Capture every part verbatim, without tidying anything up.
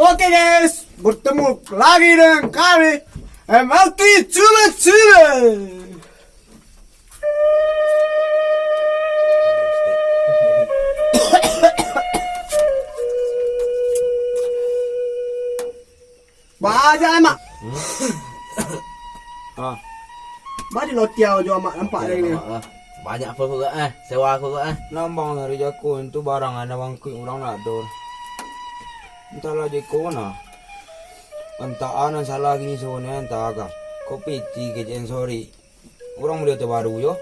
Oke guys, bertemu lagi dengan kami, M L T Cile-Cile. Banyak, Mak. Hmm? Ah. Bali lotiau jo, Mak, nampak dari ni. Banyak apa kau gak, eh? Sewa aku gak, eh? Nambang dari jako, itu barang anak bangkuik urang nak ado. Entahlah jako nah. Entah a nan salah kini sawonyo, entah ka. Ko piti kecek sorry. Urang bali oto baru jo.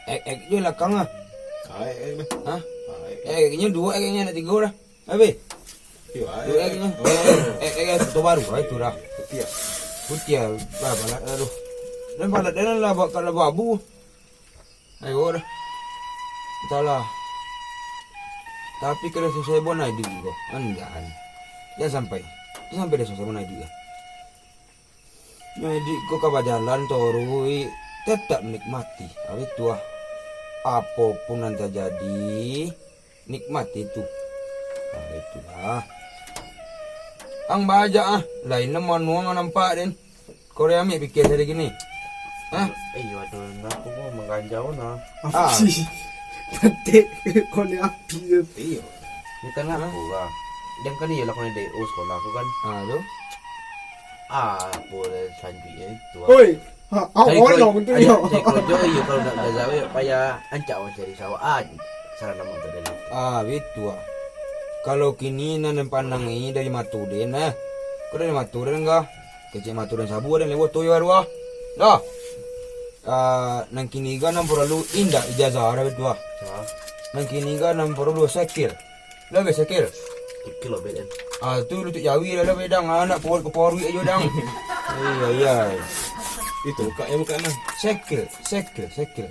Ek-ek jo lakang ah. Ah, ek-ek dah. Hah? Ah, ek-ek. Ek-eknyo duo, ek-eknyo nak tigo dah. Abih. Iyo, duo ek-ek. Ek-ek, oh. Ek-ek oto baru ah itu dah. Putiah. Putiah. Bah, balat dah tu. Dan balat dah lah, bak-, kalau babu. Ayo dah. Entahlah. Tapi kalau susah bon adik ko. Anjay. Jangan sampai. Jangan sampai dah susah bon adik ko. Nyo iduik ko ka bajalan taruih, tetap nikmati. Awih tu ah, apo pun nan tajadi, nikmati tu. Nah, itulah. Ang baajak ah, lain nan manuang nampak den. Korang ambiak pikia sari kini. Hah? Eh, iyo, ado nan aku mau mangganjau nah. Ah. Api. Petik korek api tu. Iyo. Ni kan aku lah. Dan kan iyo lah kau ni D O sekolah aku kan. Ah, tu. Ah, boleh sanjuik ya itu. Oi, ha, awak orang tu yo. Cari kerja, iyo, kalau nak belajar, yo, payah ancak awak cari sawah. Ah, salah nama tu dari. Ah, bitu ah. Kalau kini nan pandang ni dari Maturin, eh. Kau dari Maturin kah? Kecek Maturin sabu ada lewat tu yo dua. Dah. Ah, nan kini kan nan perlu indak ijazah dah bitu ah. Ha. Nan kini kan nan perlu sekil. Lah, be, sakil. Sakil lah, be, kan. Ah, tu lutuk jawi lah, lah, be, dang. Anak paruik ke paruik ajo, dang. Iya, iya. Itu, buka, ya, buka, nah. Sakil, sakil, sakil.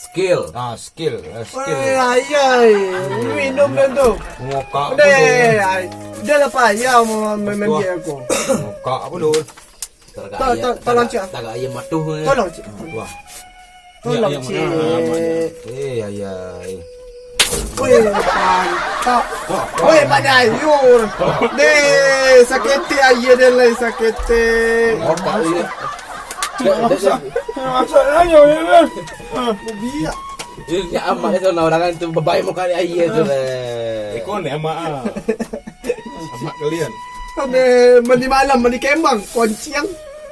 Skill. Ah, skill, ah, skill. Oi, ayai. Minum dah tu. Mokak apa tu? Udah lah, payah mau main-main dia aku. Mokak apa tu? Tagak To-, ayam, to-, tolong, tagak, Cik. Tagak ayam matuh, eh. Tolong, Cik. Wah. Tolong, Cik. Eh, ayai. Weh, mantap. Weh, Mak Dayur. Deh, sakete ayah deh lai, sakete. Otak dia. Masak, masak ayo, ya, kan? Ah, biak. Ini amak itu, nah, orang kan tu babai mau kali ayah tu, leh. Iko ni amak, ah. Amak kalian. Sampai mandi malam, mandi kembang, konciang.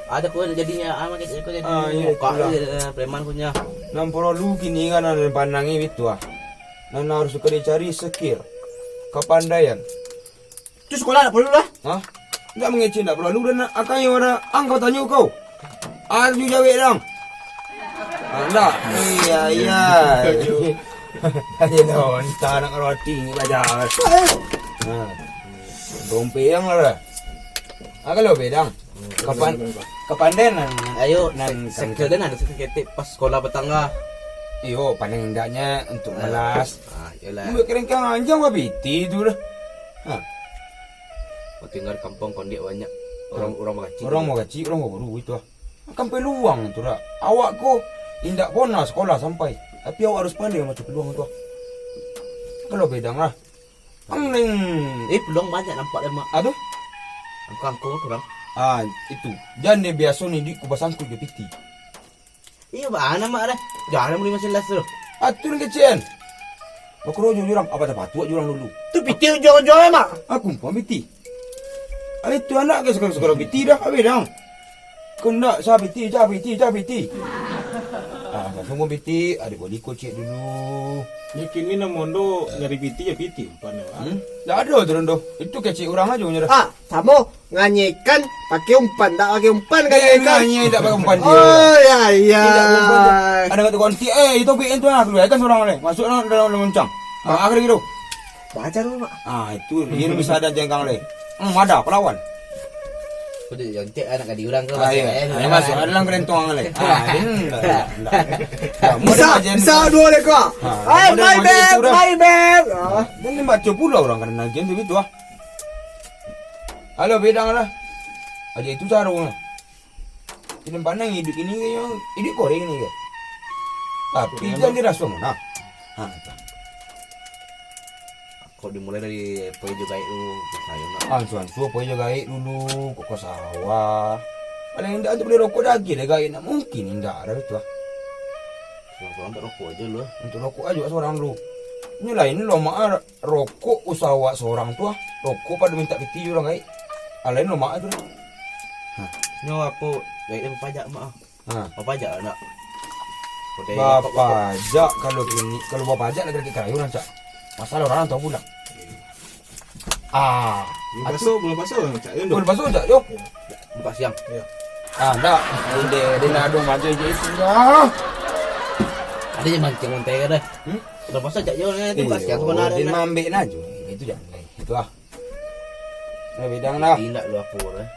Ada kau jadinya, ah, makin kau jadi Ah, iya, muka itulah. Dia, preman punya. Nan perlu kini kan, nan pandang ni itu ah. Nan harus suka dicari skill, kapandaian. Tu sekolah tak perlu lah. Hah? Enggak mengecil, enggak perlu. Dan akan yang orang angkat tanyo kau. Ah, tu jawek dong. Ah, enggak. Iya, iya. Ayo dong, entah nak roti ni belajar. Ha. Dompet yang lah. Ah, kalau bedang. Kapan, kapan den nan, Ayo, nan se-, sekalian ada seketik pas sekolah petang lah. Iyo, paling endaknya untuk Ah. melas. Ah, iyolah. Buat kerengkang anjang bah piti tu dah. Ha. Kau tinggal di kampung kondiak banyak. Orang, orang bakacik. Orang bakacik, orang baru itu ah. Kan peluang tu dah. Awak ko indak pernah sekolah sampai. Tapi awak harus pandai macam peluang tu ah. Kalau bedang lah. Ang neng. Eh, peluang banyak nampak deh, Mak. Aduh. Angkung-angkung kurang. Ah, itu. Jan deh biaso ni duit ku basangkut jo piti. Iyo, bana, Mak, dah. Jarang beli mesin las tu. Atur kecen. Bakuro jo jurang, apa tapatuak jurang dulu. Tu piti ujung-ujung, Mak. Aku pun piti. Ari tu anak ke sekarang-sekarang piti dah, habis dah. Kau ndak sa piti, sa piti, sa piti. Ah, langsung pun piti, ada boli kocek dulu. Ni kini nan mondo nyari piti, ya piti, umpan dia, ah. Hmm? Ndak ada tu, Rondo. Itu kecek urang aja punya dah. Ah, samo. Nganyekan pakai umpan, ndak pakai umpan, eh, nganyekan. Nganyek ndak pakai umpan dia. Oh, ya, ya. Tidak pakai umpan dia. Ada kata konti, eh, itu bikin tu lah, keluarkan seorang ni. Masuk dalam, dalam, dalam loncang. Ah, apa lagi tu? Baca dulu, Mak. Ah, itu dia bisa ada jengkang le. Hmm, ada pelawan. Kau jadi jontek anak kadi urang ke, ah, masuk, iya. Eh, ah, masuk dalam kerentong le. Ah, dia enggak, enggak, enggak. Bisa, bisa dua le kau. Ah, my bad, my bad. Ah. Dan dia baca pula orang kena nagih tu gitu ah. Halo, bedang lah. Aja itu sarung lah. Tidak pandang hidup ini ke, hidup korek ini ke. Tapi jangan dirasa mana. Ha, tak. Kok dimulai dari pai jo gaek dulu, sayang nak. Ansu-ansu pai jo gaek dulu, kok ka sawah. Paling indak tu bali rokok daging deh gaek nak, mungkin indak dah itu ah. Surang-surang tak rokok aja lu ah. Untuk rokok aja surang dulu. Ini lain lo mak ah, rokok usah awak surang tu ah. Rokok pado mintak piti jo urang gaek. Ah, lain lo mak ah tu dah. Hah. Nyo apo gaek dia pajak mak ah. Ha. Bapajak lah nak. Kodai rokok, rokok. Bapajak kalau kini, kalau bapajak lagi-lagi kayu rancak. Masalah urang tahu pulang. Ah, bulan puaso, bulan puaso rancak yo. Bulan puaso rancak yo. Buka siang. Yo. Ah, ndak. Dia, dia nak ado maja je itu dah. Ada je mancing ontai ka dah. Hmm? Bulan puaso rancak yo, itu buka siang sebenarnya. Dia mambek aja. Itu jangan. Itu ah. Nah, bidang dah. Indak lu apo dah.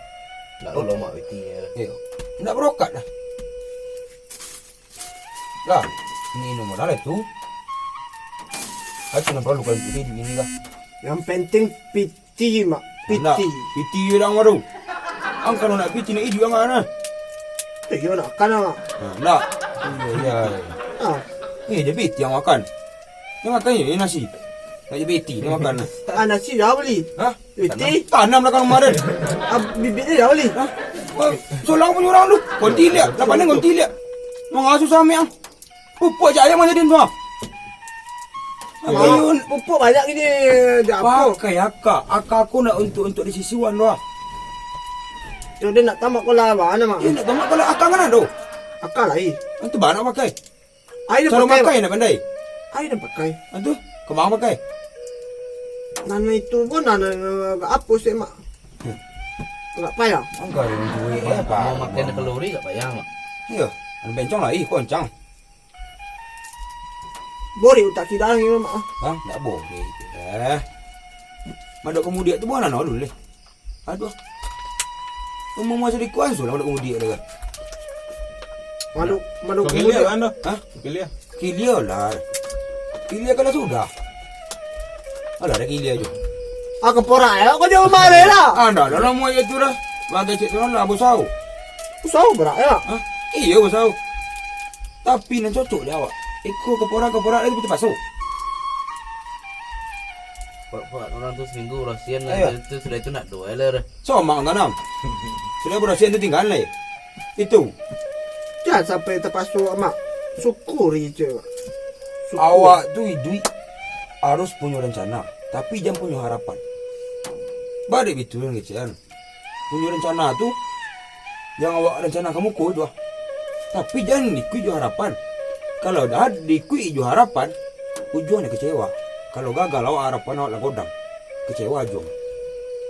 Indak lu lomak piti ya. Iyo. Indak barokat dah. Lah, ini nomor lah itu. Aku nak perlu kalau piti di ini lah. Yang penting piti, Mak. Piti. Piti je dah baru. Ang kalau nak piti nak ijuk ang ana. Eh, yo nak kan, Mak. Nah, nak. Iya, iya. Ah. Ni je piti ang makan. Ni makan je nasi. Nak je piti ni makan. Ah, nasi dah beli. Hah? Piti? Tanam lah kan kemarin. Ah, bibit dia dah beli. Hah? Solang punya orang tu. Konti liak. Lapan ni konti liak. Mangasuh sampai ang. Pupuk je ayam aja dia tu. Ayun. Pupuk banyak gini. Dah apa? Pakai akak. Akak aku nak untuk, untuk di sisi wan tu ah. Yo, dia nak tamak kolah apa, nama? Dia nak tamak kolah akak kan ada? Akak lah, eh. Itu banyak pakai. Ai dah pakai, Mak. Ai dah pakai. Ah, tu, kemang pakai. Nana itu pun nana agak apa sih, Mak? Hmm. Agak payah. Angka ada duit, eh, Mak, Pak. Mau makan kalori agak payah, Mak. Iya, anu bencong lah, ih, koncang. Borek utak kidang ni, Mak. Hah? Ndak borek. Eh. Madok kemudian tu bukan nana dulu, leh. Aduh. Umur masa di kuan sudah madok kemudian dah. Madok, madok kemudian. Kilia kan dah? Hah? Kilia. Kilia lah. Kilia kan dah sudah. Alah, dah kilia je. Ah, keporak ya, kau jangan marah lah. Ah, ndak ada lah muai itu dah. Bagai cek tu lah, bosau. Bosau berak ya? Hah? Iya, bosau. Tapi nan cocok di awak. Iko keporak-keporak lagi putih paso. Buat-buat orang tu seminggu berasihan lah. Ayo. Itu sudah itu nak dua lah. Somang tanam. Sudah berasihan tu tinggal lah. Itu. Jangan sampai terpaksa, Mak. Syukuri je, Mak. Syukur. Awak tu iduik harus punyo rencana, tapi jan punyo harapan. Badik bitu nan kecek an. Punyo rencana tu, jan awak rencana ka muko tu ah. Tapi jan diikuik jo harapan. Kalau dah diikuik jo harapan, ujuangnyo kecewa. Kalau gagal awak, harapan awak lah godang. Kecewa ujuang.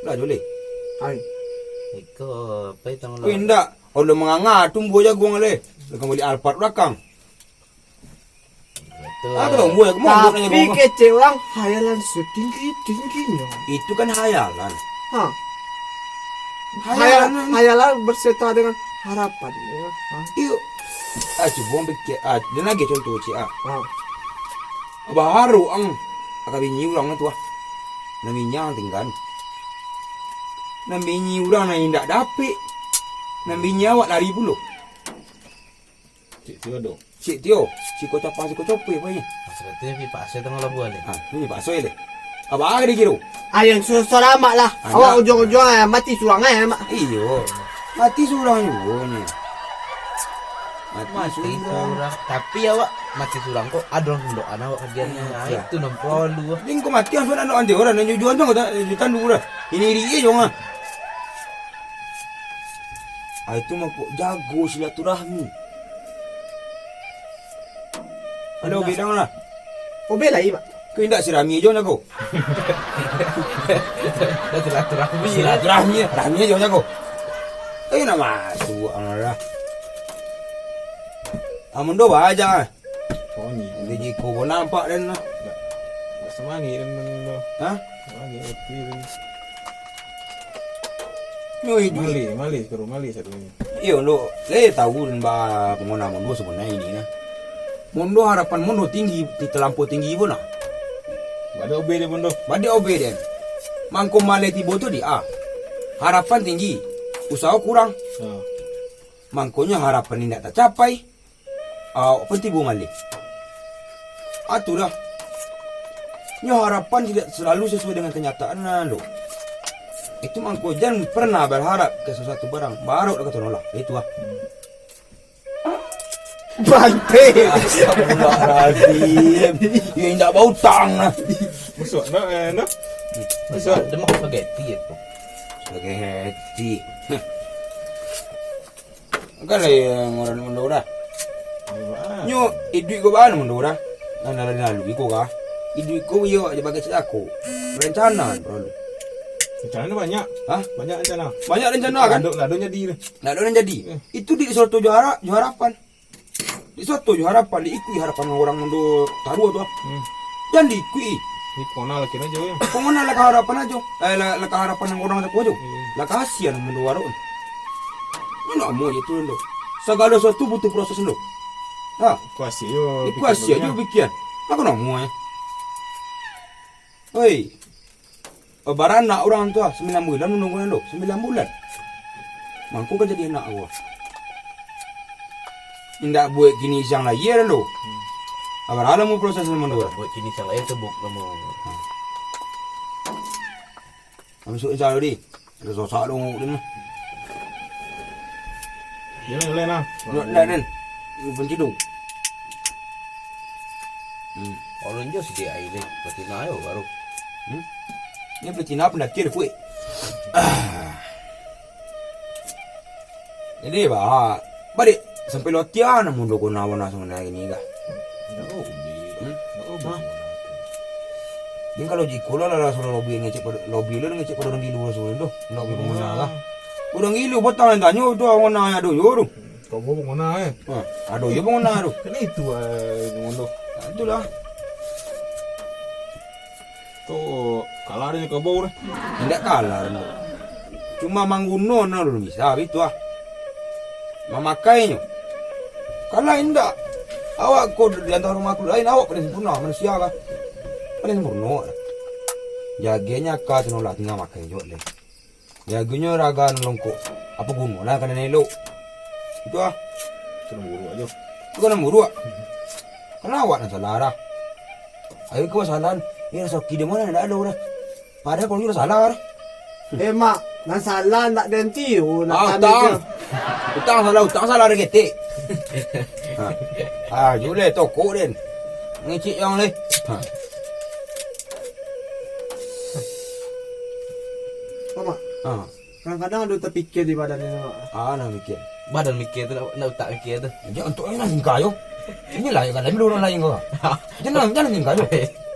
Lah, Joleh. Ai. Iko, pai tangah. Weh, indak. Kalau manganga tumbuah jaguang leh. Lah ka bali Alphard balakang. Betul. Ah, kau tahu, buah, aku mau buat nanya. Tapi kau, kecek orang, hayalan setinggi-tingginya. Itu kan hayalan. Ha. Hayalan, hayalan, hayalan berserta dengan harapan, ya. Ha. Iyo. Ah, cubo ang pikir, ah, dan lagi contoh, cik, ah. Ha. Baharu ang, aka bini urang tu, ah. Nan bini ang tinggal. Nan bini urang nan indak dapik. Nan bini awak lari pulo. Cik Tio do. Cik Tio, siko capang, siko copoi, apa ni? Maksudnya, pi paksa tengah labuah ni. Ha, ni paksa ni. Apa ada kiro? Ayo, su-, selamat lah. Anak. Awak ujung-ujung, eh, mati surang, eh, Mak. Iyo. Mati surang juo ni. Mati surang. Tapi awak mati surang kok, ada orang sendokan awak kagiannya. Hmm, nah, iya. Itu nan perlu. Ding, kau mati, langsung anak anjing orang, nan jujur aja, kau tak, jutaan dulu dah. Ini iri je, orang, ah. Ah, itu mah kok jago silaturahmi. Halo, bidang lah. Oh, bela, Mak. Kau indak si Rami jo jago. Dah silaturahmi. Silaturahmi, Rami jo jago. Eh, nak masuk, ah, lah. Amun do baja, ah. Oh, ni. Gaji ko bo nampak den lah. Dak, dak semangat den tu. Hah? Semangat roti den. Yo, itu. Malih, malih, karo malih sadonyo. Iyo, lo, le tahu den ba panguna Mondo sabananyo ini nah. Mondo harapan Mondo tinggi, ti talampau tinggi pun nah. Bade obe den Mondo. Bade obe den. Mangko maleh tibo tu di, ah. Harapan tinggi, usaho kurang. Ha. Mangkonyo harapan indak tacapai. Awak pun tibo maleh. Ah, tu dah. Nyo harapan tidak selalu sesuai dengan kenyataan lah, Ndo. Itu mangko jan pernah berharap ke sesuatu barang, baru dah kato nolak. Itu ah. Bante. Astagfirullahaladzim. Ya indak bautang lah. Masuk nak, eh, nak. Masuk. Demak spaghetti itu. Spaghetti. Kan lah yang orang Mandora. Nyo, iduik ko bana Mandora. Nah, lalu iko kah? Iduik ko iyo aja bagai cako. Rencana, bro. Rencana tu banyak. Hah? Banyak rencana. Banyak rencana, kan? Ndak ado, ndak ado jadi tu. Ndak ado nan jadi. Eh. Itu di suatu juara, juara apa? Di suatu juara apa? Di ikui harapan orang Mandora taruah tu. Hmm. Jan diikuik. Di kona laki aja ya. Kona lah harapan aja. Eh, lah, lah harapan yang orang tak aja. Iya. Lah kasihan Mandora tu. Ini nak mau je tu, Ndo. Segala sesuatu butuh proses, Ndo. Ha. Kuasi yo. Kuasi aja pikiran. Aku nak mau eh. Oi. Baranak urang tu ah, sambilan bulan manunggu nan tu, sambilan bulan. Mangko ka jadi anak awak. Indak buek kini siang lai dah lo. Abaralah mu proses nan tu. Buek kini siang lai tu buk namo. Ha. Masuk insya Allah di. Ada sosak dong ni. Yo, boleh nah. Nak dah den. Benci dong. Hmm. Orang jo sediak air ni, betina yo baru. Hmm? Ni betina pendaki kuat. Ah. Jadi, bah, balik sampai lotian namun doko nawan langsung naik ni kah? Hmm? Ni kalau jiko lah, lah, lah, suruh lobi ngecek pada, lobi lo ngecek pada orang di luar suruh tu. Lobi penguna lah. Orang gilo, patang yang tanyo tu, orang nanya ado yo tu. Kau bawa penguna eh? Ha, ado yo penguna tu. Kena itu, eh, penguna. Nah, itulah. Tu kalah dia kau bawa dah. Indak kalah, no. Cuma mangguno no dulu bisa, itu ah. Mamakainyo. Kalah indak. Awak ko di antara makhluk lain, awak paling sempurna, manusia kah? Paling sempurna. Jagenyo ka tu nolak tinggal makai juo deh. Jagonyo ragan longkok. Apo guno lah kana elok? Itu ah. Itu nan buruak ajo. Itu kan nan buruak. Kan awak nan salah dah. Ayo ko salah. Ni rasoki di mano ndak ado dah. Padahal kalau lah salah dah. Eh, Mak, nan salah ndak den tio, nak Ah, kami utang. Utang salah, utang salah dah ketek. Ha. Ah, juleh tokok den. Ngecek yang leh. Ha. Mak. Ha. Kadang-kadang ado tapikia di badan ni, Mak. Ah, nah mikir. Badan mikir tu, nak, nak utak mikir tu. Jangan untuk ini lah singka yo. Inilah yang kadang dulu orang lain kau. Jangan, jangan singka yo.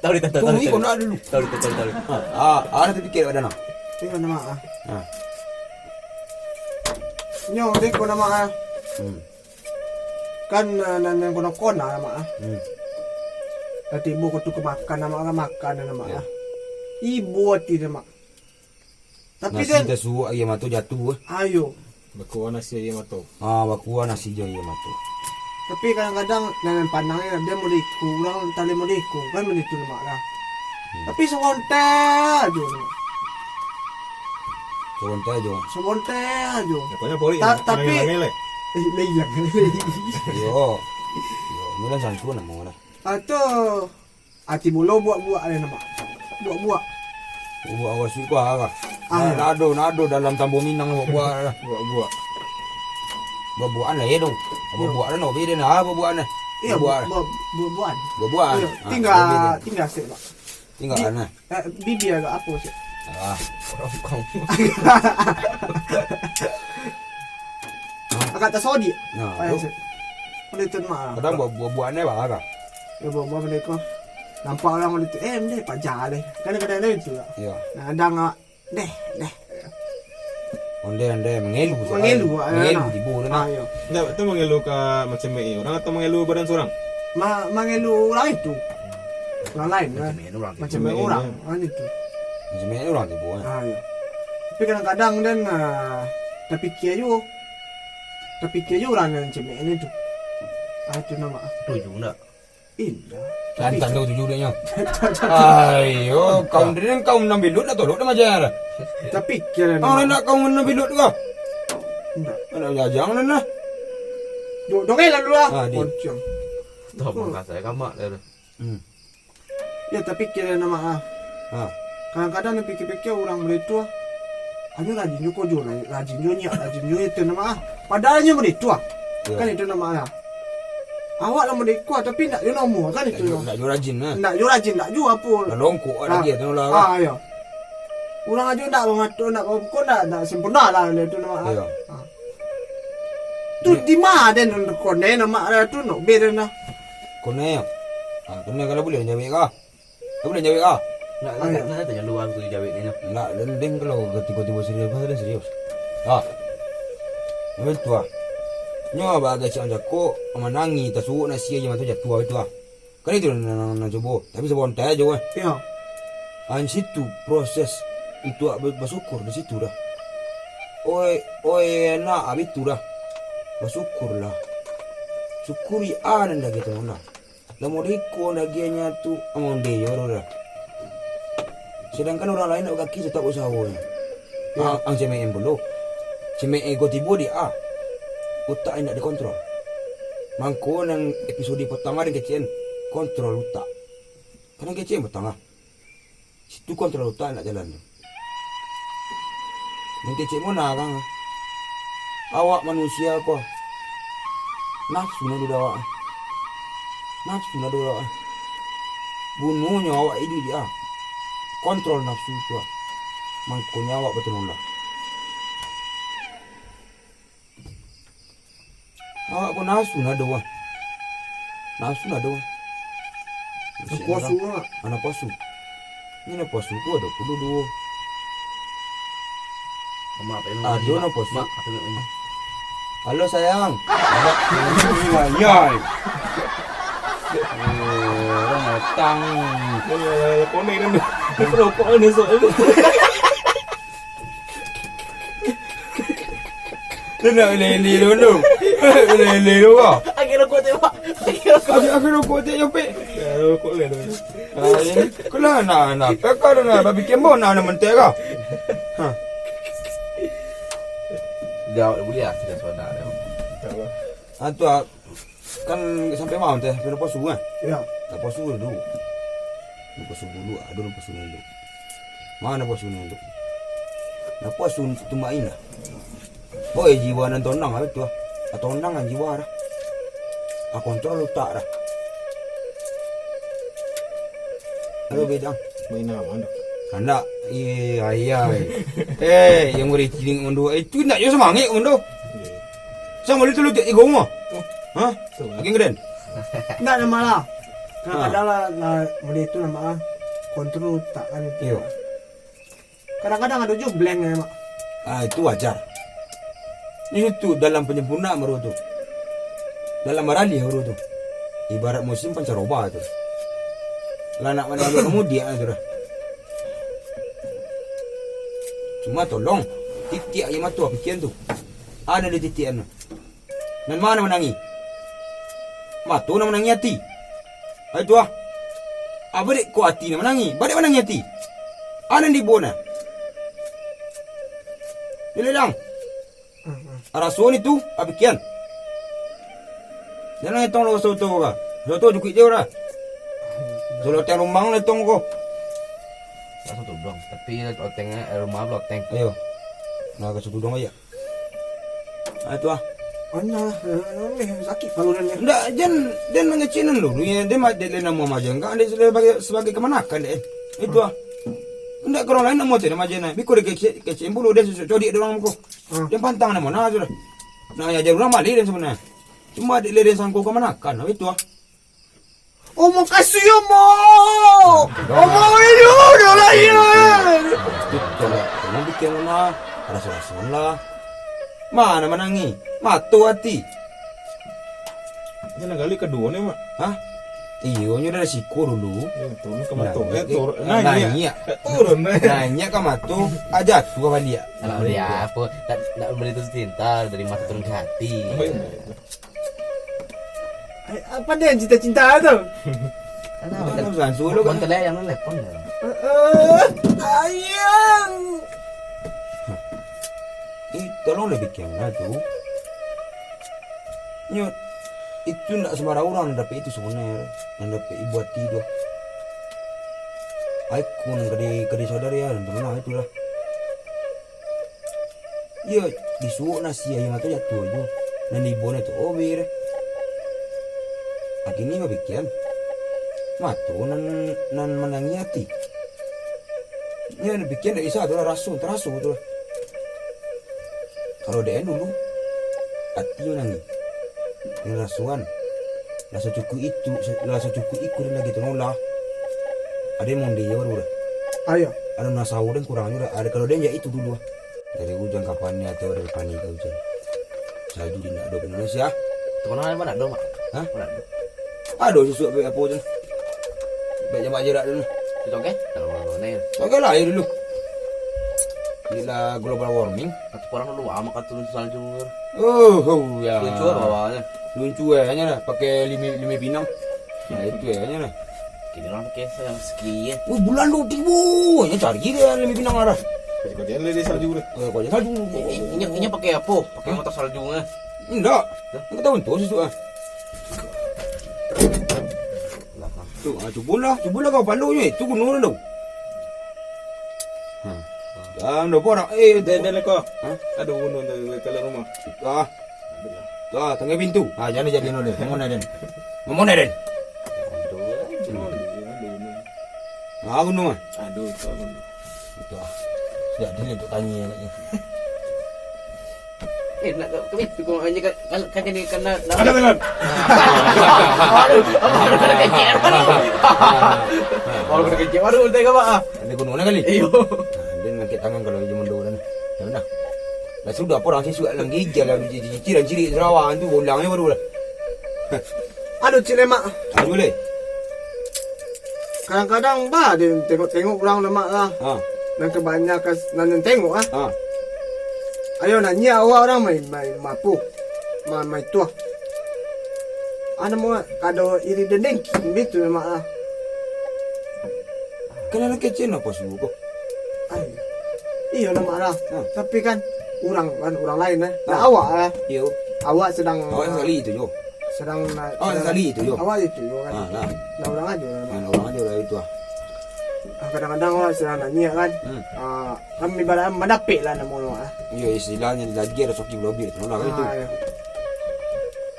Tahu dia, tahu, tahu, Tunggu tahu. Kau nak dulu. Tahu dia, tahu, tahu. Ah, ah, ada terpikir pada nak. Ini mana, Mak, ah? Ah. Nyo, dia kau nama, ah. Hmm. Kan, eh, nan, nan kona-kona, Mak, ah. Hmm. Nanti ibu kau tu ke makan, Mak, kan makan, Mak, Ya. ah. Ibu hati dia, Mak. Tapi Nasi den tasuak, aia mato jatuah, eh. Ayo. Bakuah nasi aia mato. Ah, bakuah nasi jo aia mato. Tapi kadang-kadang nan pandang ni, dia mau diiku, urang tali mau diiku, kan begitu lemak lah. Hmm. Tapi sabonta ajo lemak. Sabonta ajo. Sabonta ajo. Ya, pokoknya pori Ta-, yang tapi hilang-hilang, eh. Eh, hilang. Yo. Yo, ini lah sangku nama orang. Atau Ati mulo buak-buak deh, nampak. Buak-buak. Buak awak suko ah. Ah. Nah, nado, nado dalam Tambo Minang buak-buak lah. Buak-buak. Buak-buakan lah, ya dong. Iya. Buak-buakan, no, beda nah, buak-buakan nah. Iya, buak-buakan. Buak-, buak-, buak-buakan. Buak-buakan. Iya, ah, tinggal, beda. Tinggal sih, Pak. Tinggal Di-, nah. Eh, bibi agak apa sih? Ah, orang kau. Agak tersodok. Nah, Payah tu. Sih. Boleh tu, Mak. Kadang buak-, buak-buakan ni, Pak, kan? Ya, buak-buakan benda ko. Nampak orang boleh tu, eh, benda pajar deh. Kadang-kadang ada itu, Pak. Iya. Nah, ada ngak, deh, deh. Ondeh-ondeh, mangelu, Mangelu, soalnya. Ah, Mangelu, nah. Tibo tu, nah. Ah, iya. Ndak, tu mangelu ka macam ni orang atau mangelu badan seorang? Ma-, mangelu orang itu. Orang lain, kan? Macam ni orang Macam tibo. Ni orang, kan itu. Macam ni orang tibo, kan? Ah, iya. Tapi kadang-kadang dan, ah, terfikir juga. Terfikir juga orang yang macam ni tu. Ah, itu nama. Setuju ndak? Indah. Tantang tu tujuh dia nyo. Ayo, kaum dia kaum nan bilut nak tolok dah macam mana? Tapi kira Ah, nak kaum nan bilut tu kah? Indah. Anak jajang nan lah. Dok, dok, eh, lalu lah. Ah, di. Poncong. Dah, Hmm. Makan saya kamak dia tu. Hmm. Yo, tapi kiro namo ah. Ha. Kadang-kadang dipikia-pikia urang mudo tu ah. Anyo rajin jo ko jo, rajin jo nyiak, rajin jo itu namo ah. Padahal anyo mudo tu ah. Yo. Kan itu namo ah. Awak lah mudo ko, tapi ndak jo namo, kan itu. Ndak jo, ndak jo rajin, ha. Ndak jo rajin, ndak jo apo. Lah longkok ah, lagi tu lah. Ah, yo. Urang ajo ndak mangatur, ndak ko ndak, ndak sempurna lah, itu namo ah. Yo. Ah. Tu di ma den kone namo ah tu no be den lah. Kone yo. Ha, kone kalau buliah jawek ka. Kamu dah jawek ah? Nak, nak, nak, nak tanya luar tu jawek ni, nyo. Nak, den, den kalau tibo-tibo serius, kan den serius. Ah. Memang tu ah. Nyo abah agak cak cako, manangih, tasuok nasi aja matu jatuah itu ah. Kan itu nan, nan, nan cubo. Tapi sabontai aja weh. Iyo. An situ proses untuak ba-, basyukur di situ dah. Oi, oi, nak, abih tu dah. Basyukurlah. Syukuri a nan dah kita nonda. Lah modeko dagiangnyo tu, amonde yo tu dah. Sadangkan urang lain nak bakaki tatap usahonyo. Yo. Ah, ang cemeeh pulo. Cemeeh ko tibo di a. Utak indak dikontrol. Mangko nan episode pertama den kecekan, kontrol utak. Kan den kecek pertama. Situ kontrol utak nak jalan tu. Nan kecek mona kang. Awak manusia ko. Nafsu nado awak. Nafsu nado awak. Gunonyo awak iduik di a. Kontrol nafsu tu ah. Mangkonyo awak batulun lah. Awak ko nafsu nado, wah. Nafsu nado, wah. Nafsu, Mak. Anak pasu. Ini anak pasu tu ado pulo duo. Ado anak pasu. Mak, apa nak ini? Halo, sayang. Ayah. Eh, orang datang. Eh, konek kan. Rokok ni, sok. Tu nak lele dulu tu. Lele dulu kah? Agak rokok tu, Pak. Agak rokok. Agak, agak rokok tu, Jopek. Ya, rokok kan tu. Ah, ini. Kau lah nak, nak. Kau dah nak babi kembo nak, nak mentek kah? Ha. Jawab boleh lah, sudah soda dah. Ah, tu ah. Kan sampai malam teh, sampai lepas subuh kan? Iyo. Lepas subuh dulu. Lepas subuh dulu, ado lepas subuh dulu. Mano lepas subuh dulu? Lepas subuh tu main lah. Oi, jiwa nan tonang lah tu ah. Ah, tonang kan jiwa dah. Ah, kontrol utak dah. Halo, Bidang. Main aman dah. Kandak. Eh, ayah. Eh, yang boleh tiling kondo. Eh, tu nak jo semangat kondo. Sama lu tu lu tiap tiga rumah. Ha? Lagi ngeden. Ndak namo lah. Kadang-kadang lah, lah, mulai tu namo ah, kontrol utak kan itu. Iyo. Kadang-kadang ado jo blank ya, Mak. Ah, itu wajar. Itu dalam penyempurnaan baru tu. Dalam baralih baru tu. Ibarat musim pancaroba tu. Lah nak manaluk kamu diak tu dah. Cuma tolong, titiak aja mato pikiran tu. Ado di titiak anu. Nan ma nan manangih? Mato nan manangih ati. Ai tu ah. Apo dek ko ati nan manangih? Badek manangih ati. A nan dibuek nah. Dililang. Araso ni tu, apikian. Jan etong lo soto ka. Soto jukuik je dah. Solo teng rumang lo etong ko. Raso tu dong, tapi loteng, eh, rumah loteng. Ayo. Nah, ka soto dong aja. Ah, itu ah. Anyo lah, eh, sakik palu den. Ndak, jan, den mangecek nan dulu, yo, den ma-, den, den namo majang, kan den sebagai, sebagai kamanakan, den. Itu ah. Ndak ka urang lain namo tu, den majang, nah. Biko den kecek, kecek bulu, den codiak urang muko. Hmm. Den pantang namo, nah, sudah. Nah, yo, jan urang maleh den sabananyo. Cuma den, den sangko kamanakan, nah, itu ah. Oh, makasih yo, Mo. Omo ini udah lah ya. Itu tolak. Kamu bikin mana? Raso-raso lah. Mana manangih? Mato ati. Ini gali kedua ni, Mak. Hah? Iyo, nyo dari siko dulu. Yo, turun ke mato. Nah, eh, turun. Nah, iya. Turun, eh. Nah, iya ka mato. Aja tu ka baliak. Kalau dia apa? Tak, tak boleh tu cinta dari mata turun ke hati. Oh, iya. Ai, apa dia cinta-cinta tu? Alah, mantel-, mantel yang telepon ya. Eh, eh, ayang. Eh, tolong lah bikin lah tu. Nyo, itu ndak sembarang urang nan dapek itu sabananyo, nan dapek ibu ati tu. Ai kun ka di, ka di saudari, ya, nan tu lah, itulah. Iyo, disuok nasi ayam tu jatuah jo. Nan ibo tu, oh, bir. Akhirnyo bapikian, mato nan, nan manangih ati. Nyo bapikian dak bisa tu lah, raso, taraso tu lah. Kalau dek dulu, ati manangih. Nan rasoan, raso cukuik itu, raso cukuik ikun lagi tu nolah. Ado yang mau dia baru dah. Ayo. Ado nasa udah kurang juga. Ado kalau dia itu dulu ah. Dari ujan kapan ni atau dari panik ke ujan? Salju di nak dok Indonesia. Tu mana, mana dok, Mak? Hah? Mana dok? Ado susu apa, apa tu? Baik jamak jerak dulu. Itu okey? Kalau mana ni? Okey lah, ayo dulu. Bila global warming. Kata orang dulu, ah, maka turun salju. Oh, oh, ya. Lucu lah bawahnya. Lucu eh, hanya lah pakai lima, lima pinang. Nah, itu eh, hanya lah. Kini orang pakai yang ski ya. Oh, bulan tu tiba. Nya cari dia lima pinang arah. Kau dia lele salju dah. Oh, kau dia salju. Inyo, inyo pakai apa? Pakai motor salju nya. Indak. Aku tahu tu susu ah. Tu, ah, cubolah, cubolah kau palunya. Itu gunung tu. Hmm. Ah, ndak borak. Eh, dan, dan kau. Hah? Ada gunung dari kalau rumah. Ah. Ah, tangga pintu. Ah, jangan jadi nol. Ngomong dah, Den. Ngomong dah, Den. Ah, gunung ah. Aduh, kau gunung. Itu ah. Siap dulu untuk tanya agaknya. Eh, nak ke, ke pintu kau hanya kan, kan, kan jadi kena. Ada, ada. Baru kena kecek baru. Baru kena kecek baru, tengok apa ah. Ada gunung lah kali. Iyo. Nah, dia nak angkat tangan kalau dia mundur kan. Ya benar. Lah sudah apa orang sisuak dalam gijal lah, ciciran cirik serawa tu, ulangnyo baru lah. Aduh, Cik Lemak. Aduh, Le. Kadang-kadang bah dia tengok-tengok urang lemak lah. Ha. Nan kebanyakan nan tengok ah. Ha. Ayo nanya awak urang main, main mapo? Main, main tuah. Anu mau kado iri dendeng gitu lemak lah. Kan anak kecil napa suruh ko? Ai. Iyo lemak lah. Ha. Tapi kan urang kan urang lain eh. Ha. Nah, awak lah. Iyo. Awak sedang Awak sekali itu jo. Sedang na-, Oh, sedang sekali itu, yo. Awak itu, yo, kan. Ah, lah. Nah, urang ajo lah. Nah, urang ajo lah itu, ah. Ah, kadang-kadang awak sedang nanya, kan. Hmm. Ah, kan ibaratnya mandapek lah namo awak, ah. Iyo, istilahnyo lagi ado soki belobi tu lah, kan itu. Ah, iyo.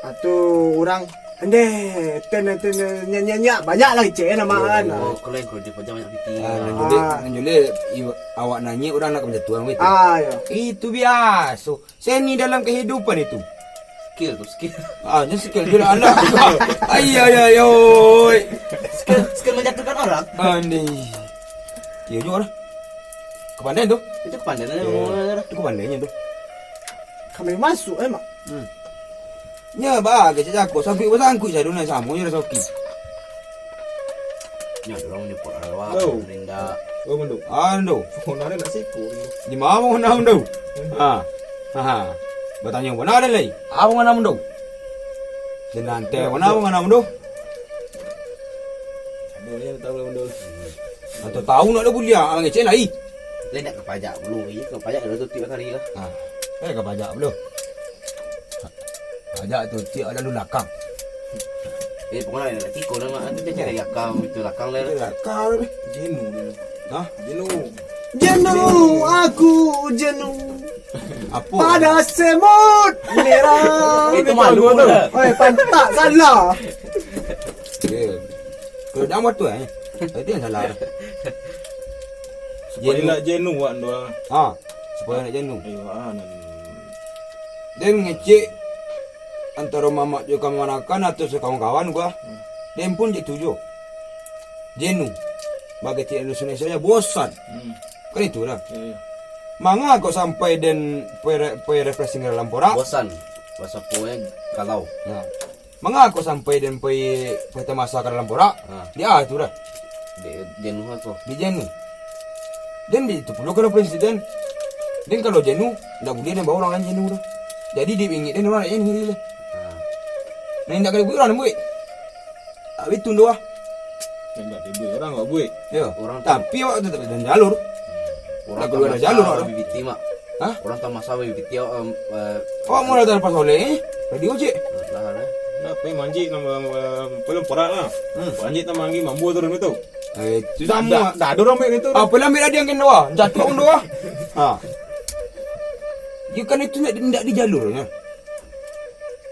Ah, tu urang, ndeh, ten, ten, nyak, nyak, nyak, banyak lah kecek, eh, nama, kan. Oh, kalau yang kalau dia panjang banyak piti. Ah, nan julek, Ah. nan julek, i-, awak nanya, urang nak kejatuhan, gitu. Ah, iyo. Itu biaso. Seni dalam kehidupan itu. Skill tu, skill. Ah, ni skill juo lah anak. Ai, ai, ai, oi. Skill, skill menjatuhkan orang. Andai. Iyo juo lah. Kepandaian tu. Itu kepandaian Eh, orang. Itu kepandaiannya tu. Kami masuk, eh, Mak. Hmm. Nya, bah, kecek jago. Sangkuik basangkuik, saya dulu nak sama je lah soki. Nyo, dorong nyo pok awak, Halo. Rinda. Oh, manduk. Ando. Oh, nari nak siku. Di mana nak manduk? Ha. Ha. Batanyo, mana ada lai? Apa nak manduk? Senante, mana apa nak manduk? Aduh, ni tahu lah manduk. Atau tahu nak ada buliah, ah, ngecek lai. Lai nak ke pajak dulu. Iya, ke pajak dulu tu tiap hari lah. Ha. Eh, ke pajak dulu. Pajak tu tiap lalu lakang. Eh, pokoknya nak tiko lah, Mak. Nanti dia cari akam, itu lakang lah. Dia lakang lah, deh. Jenuh dia. Hah? Jenuh. Jenuh, aku jenuh. Apa? Pada semut merah. Itu malu tu. Oi, pantak salah. Ya. Kalau dah motor, eh. Itu yang salah. Supaya Jenuh. Nak jenuh, wak, ndo. Ha, supaya nak jenuh. Eh, wak, ah, nan. Den ngecek antaro mamak jo kamanakan atau sakawan-kawan gua. Hmm. Den pun cak tu juo. Jenuh. Bagai cek Indonesia bosan. Hmm. Kan itu dah. Iya, iya. Manga kok sampai den pai re-, pai refreshing dalam porak? Bosan. Bahasa Poe kalau. Nah. Manga kok sampai den pai, pai tamasa ka dalam porak? Ha. Di ah tu dah. Di jenuh aku. Di jenuh. Den di itu pulo kalau presiden. Den kalau jenuh, ndak buliah den bawa urang lain jenuh dah. Jadi di bingik den urang lain jenuh lah. Ha. Nah, ndak kali buat urang buat. Abis tu doh. Ndak dibuat urang buat. Ya. Urang tu Tapi awak tetap dalam jalur. Urang Lagu tak ada masalah jalur, bagi orang. Piti, Mak. Hah? Urang tak masalah bagi piti, awak, em, eh, Awak mau datang pas oleh, eh? Tadi ojek. Lah, lah. Tapi manjik nama, nama, belum porak lah. Hmm. Manjik nama anggi mambu turun itu. Eh, itu dah, dah, dah ada orang ambil itu. Apa lah ambil dia angin doa? Jatuh pun doa. Ha. Dia kan itu nak, nak di jalurnya.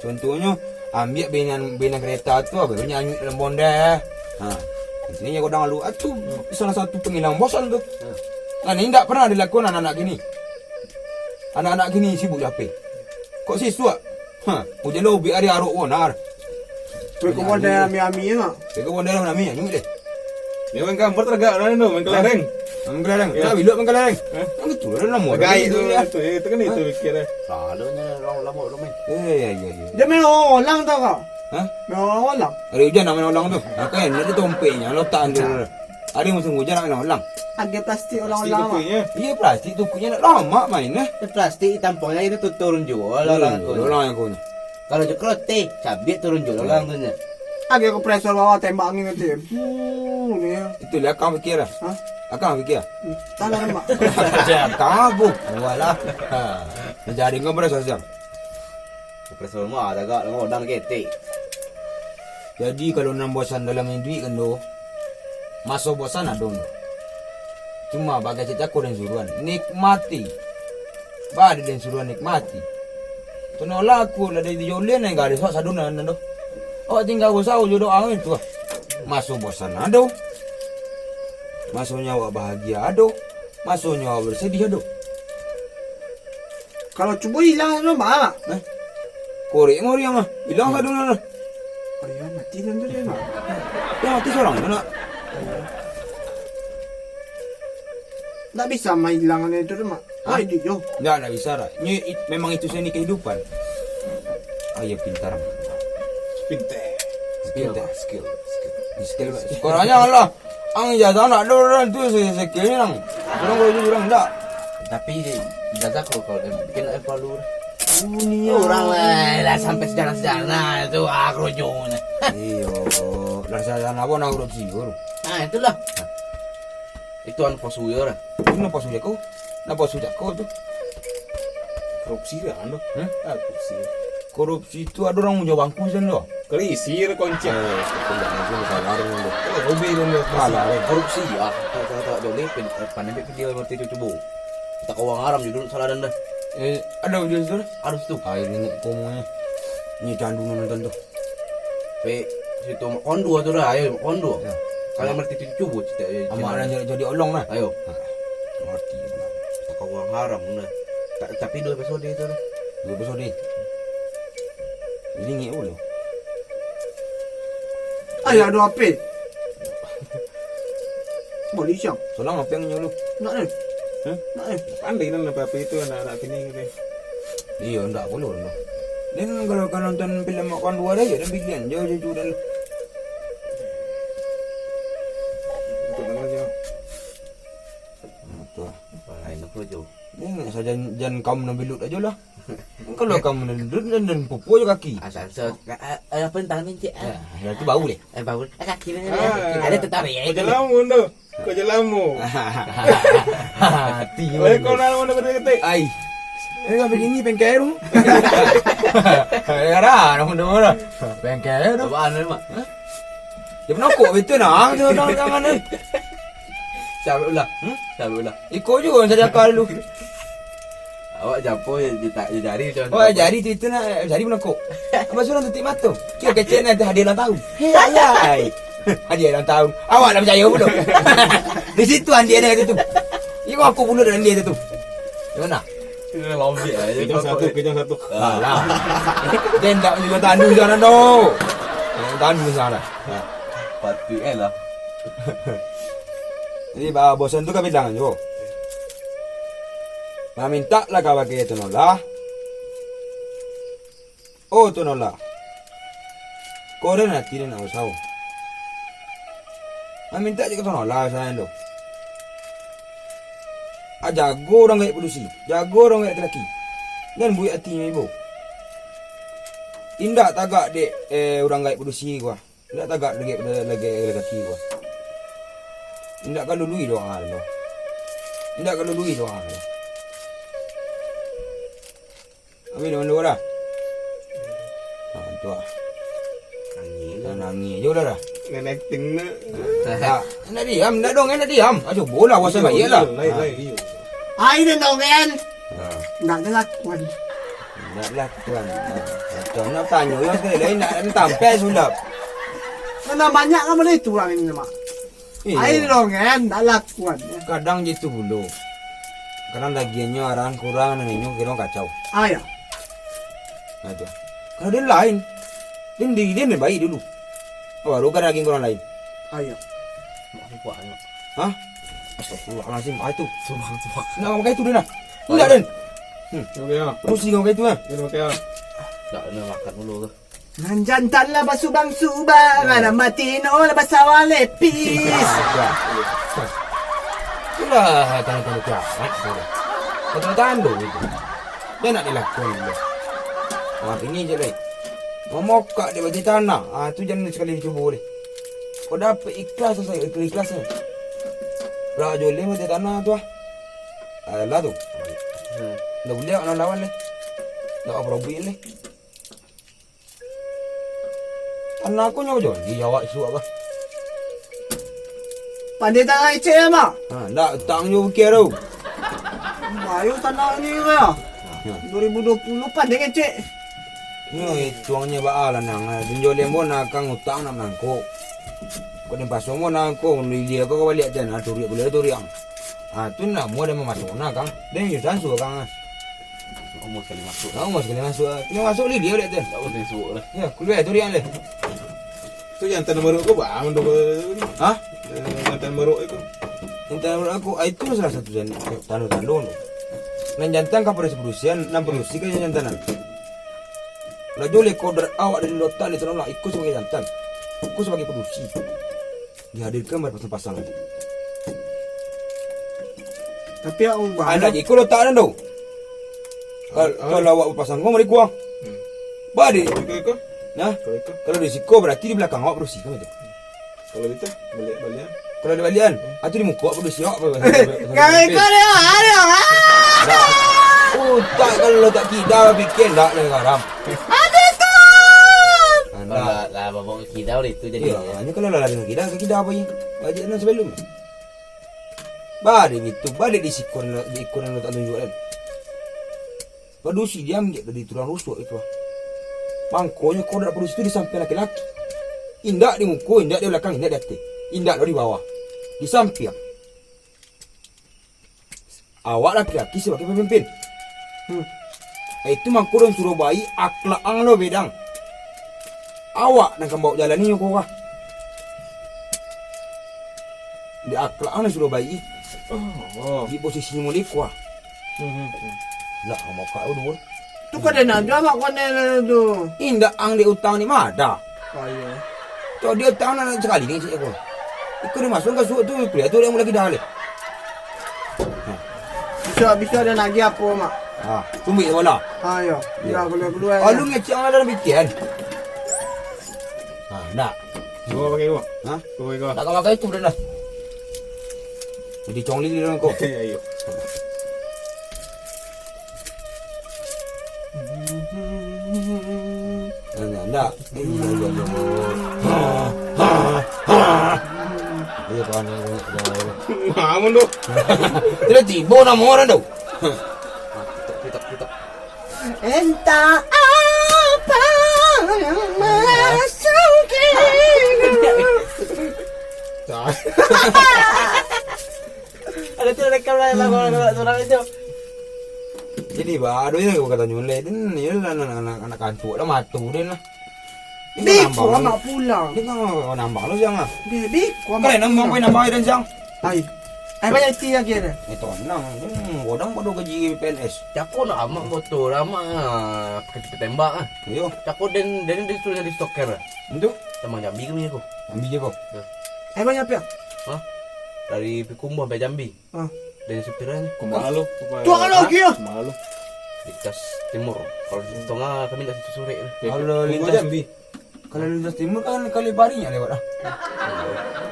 Contohnyo, ambiak binan, binan kereta tu, abih nyo anyuik dalam bondeh. Ha. Intinyo, godang lalu, ah, tu salah satu panghilang bosan tu. Ha. Nah, ni indak pernah dilakukan anak-anak kini. Anak-anak kini sibuk jo H P. Kok sisuak? Ha, ujan lo ubiak ari arok bonar. Pergi ke bondeh ami-ami, nak. Pergi ke bondeh ami-ami, anyuik deh. Dia main gambar teragak lah tu, main kelereng. Main kelereng. Ya. Nah, bilok main kelereng. Hah? Kan gitu lah, nama. Gaib tu, ya, itu kan itu pikir, eh. Selalunya orang lama tu main. Eh, ya, ya, ya. Dia main olang tau kau? Hah? Main olang-olang. Hari hujan nak main olang tu. Nah, kan, ada tompeknya, lotak tu. Hari musim hujan nak main olang. Agak plastik olang-olang. Plastik tukuknya. Iya, plastik tukuknya nak lama main, eh. Plastik tampangnya itu tu turun juo, olang-olang tu. Olang yang kau ni. Kalau jo keroteh, cabiak turun juo lah orang tu nyo. Agak kompresor bawah tembak angin tu. Uh, ni. Itu lah akang pikir lah. Hah? Akang pikir. Hmm, salah, Mak. Akang apa? Walah. Ha. Jadi kompresor siap. Kompresor mah ada gak, lama udah ketek. Jadi kalau nan bosan dalam iduik kan tu, maso bosan ado. Cuma bagai cako den suruhan, nikmati. Baa den suruhan nikmati. Tunolah aku lah dari Jolin nan gadis wak saduna nan tu. Awak tinggal usaho jo doa itu ah. Maso bosan ado. Masonyo awak bahagia ado. Masonyo awak bersedih ado. Kalau cubo ilang tu, Mak. Eh? Korek mah urang mah. Ilang saduna lah. Ayah mati dan tu dia, Mak. Ya, mati sorang, nak. Ndak bisa mailangan itu tu, Mak. Hah? Wah, iduik jo. Ndak, ndak bisa dah. Ini it-, memang itu seni kehidupan. Ayo pintar. Pintar. Skill, skill, skill. Skill, Pak. Sekolahnya Allah. Ang ijazah ndak ado urang tu se-, sekiranya nang. Urang kalau jujur urang ndak. Tapi ijazah kalau, kalau dia bikin ndak perlu. Dunia. Urang lah, lah sampai sejarah-sejarah tu, ah, kerojonyo. Iyo, lah sejarah apa nak korupsi, Bro? Ah, itulah. Itu anu pasu yo lah. Itu napa sudah kau? Napa sudah kau tu? Korupsi lah anu. Hmm? Ah, korupsi. Korupsi tu ado urang munjau bangku sinan tu. Kalisir koncak. Eh, itu ndak mungkin salah orang tu. Eh, hobi tu dia. Salah orang. Korupsi, ah. Tak, tak, tak, joleh, pin-, eh, pandai ambil video M R T tu cubo. Takah uang haram je dulu salah dan dah. Eh, ada video situ dah? Ada situ. Ah, ini komonya. Ni candu nonton tu. Pe, situ Mak Kondo tu dah, ayo Mak Kondo. Ya. Kalau M R T tu cubo cita, ayo, amak cina. Dah jadi, jadi olong lah. Ayo. Ha, ngerti aku lah. Takah uang haram nah. Ta-, tapi dua episode itu dah. Dua episode. Jadi ngek dulu. Ayah ada H P. Boleh siang. Solang apa yang nyuruh? Nak ni. Hah? Nak ni. Pandai lah apa itu anak-anak kini gitu. Iyo, ndak perlu lah. Ni kalau kau nonton filem Mak Kondo dah, ya, dan pilihan jauh-jauh dah. Untuk mana je? Nah, tu lah. Lain apa je? Ni saja jan kamu nak bilut aja lah. Kalau kamu nak bilut, dan, dan pupu aja kaki. Asal, asal, a-, a-, apa yang tangan ni, cik? Ya, ya, itu bau deh. Eh, bau. Eh, kaki ni. Ah. Ada tetarik, ya, itu. Kau je lamo tu. Kau je lamo. Hati. Eh, kau nak lamo nak ketik? Ai. Eh, kau begini pengker tu. Ya dah, nama nama dah. Pengker tu. Apaan ni, Mak? Hah? Dia penokok betul nah, tu orang tangan ni. Cabut ulah. Hmm? Cabut ulah. Iko juga orang cari akal dulu. Awak japo je, je tak, je jari macam tu. Oh, jari tu, itu nak, jari menekuk. Apa suruh tutup mata? Kira kecil nanti hadiah ulang tahun. Hei, ayah. Hadiah ulang tahun. Awak nak percaya pula. Di situ andik dia kata tu. Iko aku pula dalam dia tu. Di mana? Dia lobby aja. Kejang satu, kejang satu. Alah. Dia ndak juga tandu sana tu. Tandu sana. Patut eh lah. Jadi, ba-, bosan tu ka bilang jo. Mamintak lah ka bagi tu nolah. Oh, tu nolah. Koren ati dia nak usau. Mamintak je ka tu nolah, sayang tu. Ah, jago urang gaek padusi. Jago urang gaek laki-laki. Jan buek ati ibo. Indak tagak dek, eh, urang gaek padusi gua. Indak tagak lagi, lagi, lagi kaki gua. Indak ka lului doa lo. Indak ka lului doa lo. Habis dengan dua dah. Nah, tu ah. Nangih je lah dah. Main akting nak. Tak, nak diam, nak dong, nak diam. Ah, cubolah, puasa baik lah. Lain, lain, iyo. Ai, den dong, kan? Ha. Ndak ada lakuan. Ndak lakuan. Ha. Macam nak tanyo yang sekali lain, nak, nak tampil sulap. Memang banyak kan boleh itu orang ini, Mak. Iyo. Ai, den dong, kan? Ndak lakuan. Kadang gitu pulo. Kadang dagiangnyo arang kurang, nan inyo kiro kacau. Ah, ya. Nah, tu. Kalau dia lain, dia diri dia baik dulu. Baru kan daging kurang lain. Ah, ya. Mak aku kuat sangat. Hah? Astagfirullahalazim. Ah, itu. Sumpah, sumpah. Nak makan itu, Den, ah? Indak, Den. Hmm. Oke, ya. Pusing kau makan itu, ah. Oke, ya. Tak nak makan dulu tu. Nan jantan lah basubang-subang, nan batino lah basawah lepis. Itulah tanda-tanda kiamat tu. Tanda-tanda itu. Dia nak dilakukan dulu. Wah, ini je, Lek. Mamokak dia bagi tanah. Ah, tu jangan sekali dicubo, Lek. Kau dapek ikhlas, selesai, ikhlas, ikhlas, Lek. Lah, joleh bagi tanah tu, ah. Alah tu. Hmm. Dah boleh nak lawan, Lek. Nak apa, Lek? Tanah aku nyo jo, di awak isuak ko. Pandai tanah icek, Mak? Ha, ndak, utang jo bukia tu. Bayo tanah ni ko, yo. Ha. Dua ribu dua puluh pandai ngecek. Nyo, ituangnyo baa lah, Nang. Pinjau lembon, akang utang nak mangko. Kok den paso mo nangko, lilia ko baliak den, ha, turiak buliak turiak. Ha, tu nak mua den mamasok nah, Kang. Den yo sansu, Kang. Umur sekali masuk. Ha, umur sekali masuk. Kena masuk lilia baliak den. Tak boleh suruh lah. Ya, keluar turiak leh. Tu jantan baruk ko, bang, tu ko. Ha? Eh, jantan baruk ko. Jantan baruk aku, ah, itu salah satu jan-, tando-tando tu. Nan jantan ka padusi-padusian, nan padusi ka jantanan. Lah joleh kodrat awak dari lotak ni, salah lah, iko sabagai jantan. Iko sabagai padusi. Dihadirkan bapasang-pasang. Tapi awak ubah. Anak iko lotak nan tu. Kal-, ah, kalau awak bapasang ko, mari kuang. Hmm. Balik. Iko, iko. Nah, kalau iko. Kalau di siko, berarti di belakang awak padusi, kan itu? Kalau kita balik balian. Kalau balik balian, hmm, atau di muko apa di siok apa? Kami kau dia, aduh, ah. Utak kalau tak kidal pikir ndak lah garam. Aduh, Tuhan. Anak. Kalau lah, lah, babak kidal itu jadi. Iya, ya. Hanya kalau lah dengan kidal, ke kidal apa ini? Baca nan sebelum. Balik itu, balik di sikon, di ikon yang tak tunjuk kan. Padusi diambiak dari tulang rusuk itu, ah. Mangkonyo kodrat padusi tu di sampiang laki-laki. Indak di muko, indak di balakang, indak di ateh. Indak di bawah. Di sampiang. Awak laki-laki sabagai pamimpin. Hmm. Itu mangko den suruah bayi, akhlak ang lo bedang. Awak nan ka bawa jalani nyo ko, ah. Di akhlak ang nan suruah bayi. Oh. Di posisi model ko, ah. Hmm, hmm, hmm. Lah, mokak tu, Dun. Tu ka den aja mak konen tu. Indak ang di utang ni mah ada. Oh, iyo. Cok di utang nak sakali ni cik ko. Iko dimasuak ka suok tu, kuliah tu yang mulai kidah leh. Bisa, bisa den agiah apo, Mak? Ha, tumbik bola. Ha, iyo. Iyo. Dah, keluar-keluar. Oh, lu ngecek ang lah dalam pikiran. Ha, nak. Gua pakai gua. Ha? Gua pakai gua. Tak pakai itu dah. Jadi congli di dalam kau. Iyo. Ndak, ndak. Iyo, iyo, iyo. Iyo, kawan, kawan, kawan. Mamun tu. Tiba-tiba nama orang tu. Kitab, kitab, kitab. Entah apa yang memasuki. Ada tu rekam lah, lagu-lagu surang itu. Jadi, ba, aduh, ini kata nyulai, den, ini lah anak, anak, anak kantuk lah, matu den lah. Ini beko nambang amak ni. Pulang. Dia kan nambang lo siang lah. Be-, beko amak. Kalian nambang, pulang. Pakai nambang dan siang. Ai. Ai, banyak ti lagi ada. Eh, tenang. Hmm, godang bodoh gaji P N S. Cako nak amak motor, amak, ah, kena tembak ah. Iyo. Cako den, den disuruh jadi stoker. Itu? Tambah Jambi kami aku. Jambi je kau. Ya. Ai, banyak piak? Hah? Dari Pikumbuh sampai Jambi. Ah. Dari sepiran. Kumaha lo? Tu akan lagi ya? Kumaha lo? Lintas timur. Kalau di tengah kami tak situ sore lah. Kalau lintas Jambi. Kalau lintas timur kan kali pari nya lewat lah.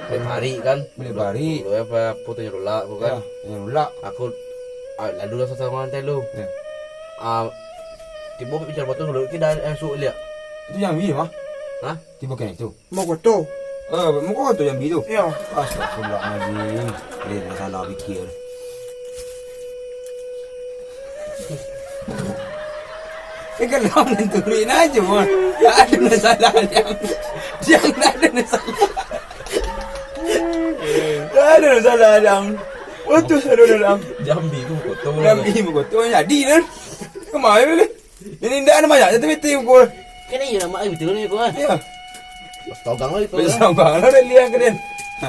Boleh pari kan? Boleh pari. Dulu apa, apa tu nyerulak aku kan? Ya, nyerulak. Aku, ah, lalu lah sama-sama nanti lu. Ya. Ah, tiba bicara batu dulu kita, eh, suruh lihat. Itu Jambi mah. Hah? Tibo kini tu. Mokoto. Eh, Mokoto Jambi tu? Iyo. Astagfirullahaladzim. Eh, dah salah pikir. Eh, kalau nanti duit aja, Mon. Tak ada masalah, Jang. Jang, tak ada masalah. Tak ada masalah, Jang. Putus, aduh, Jang. Jambi tu Mokoto. Jambi Mokoto, jadi, kan? Kemarin, ni. Ini indak ado banyak, tapi ti pukul. Kan iyo, lamak ai betul ni, ko, ah. Iyo. Togang lah itu. Togang lah, dah liang ke den. Ha.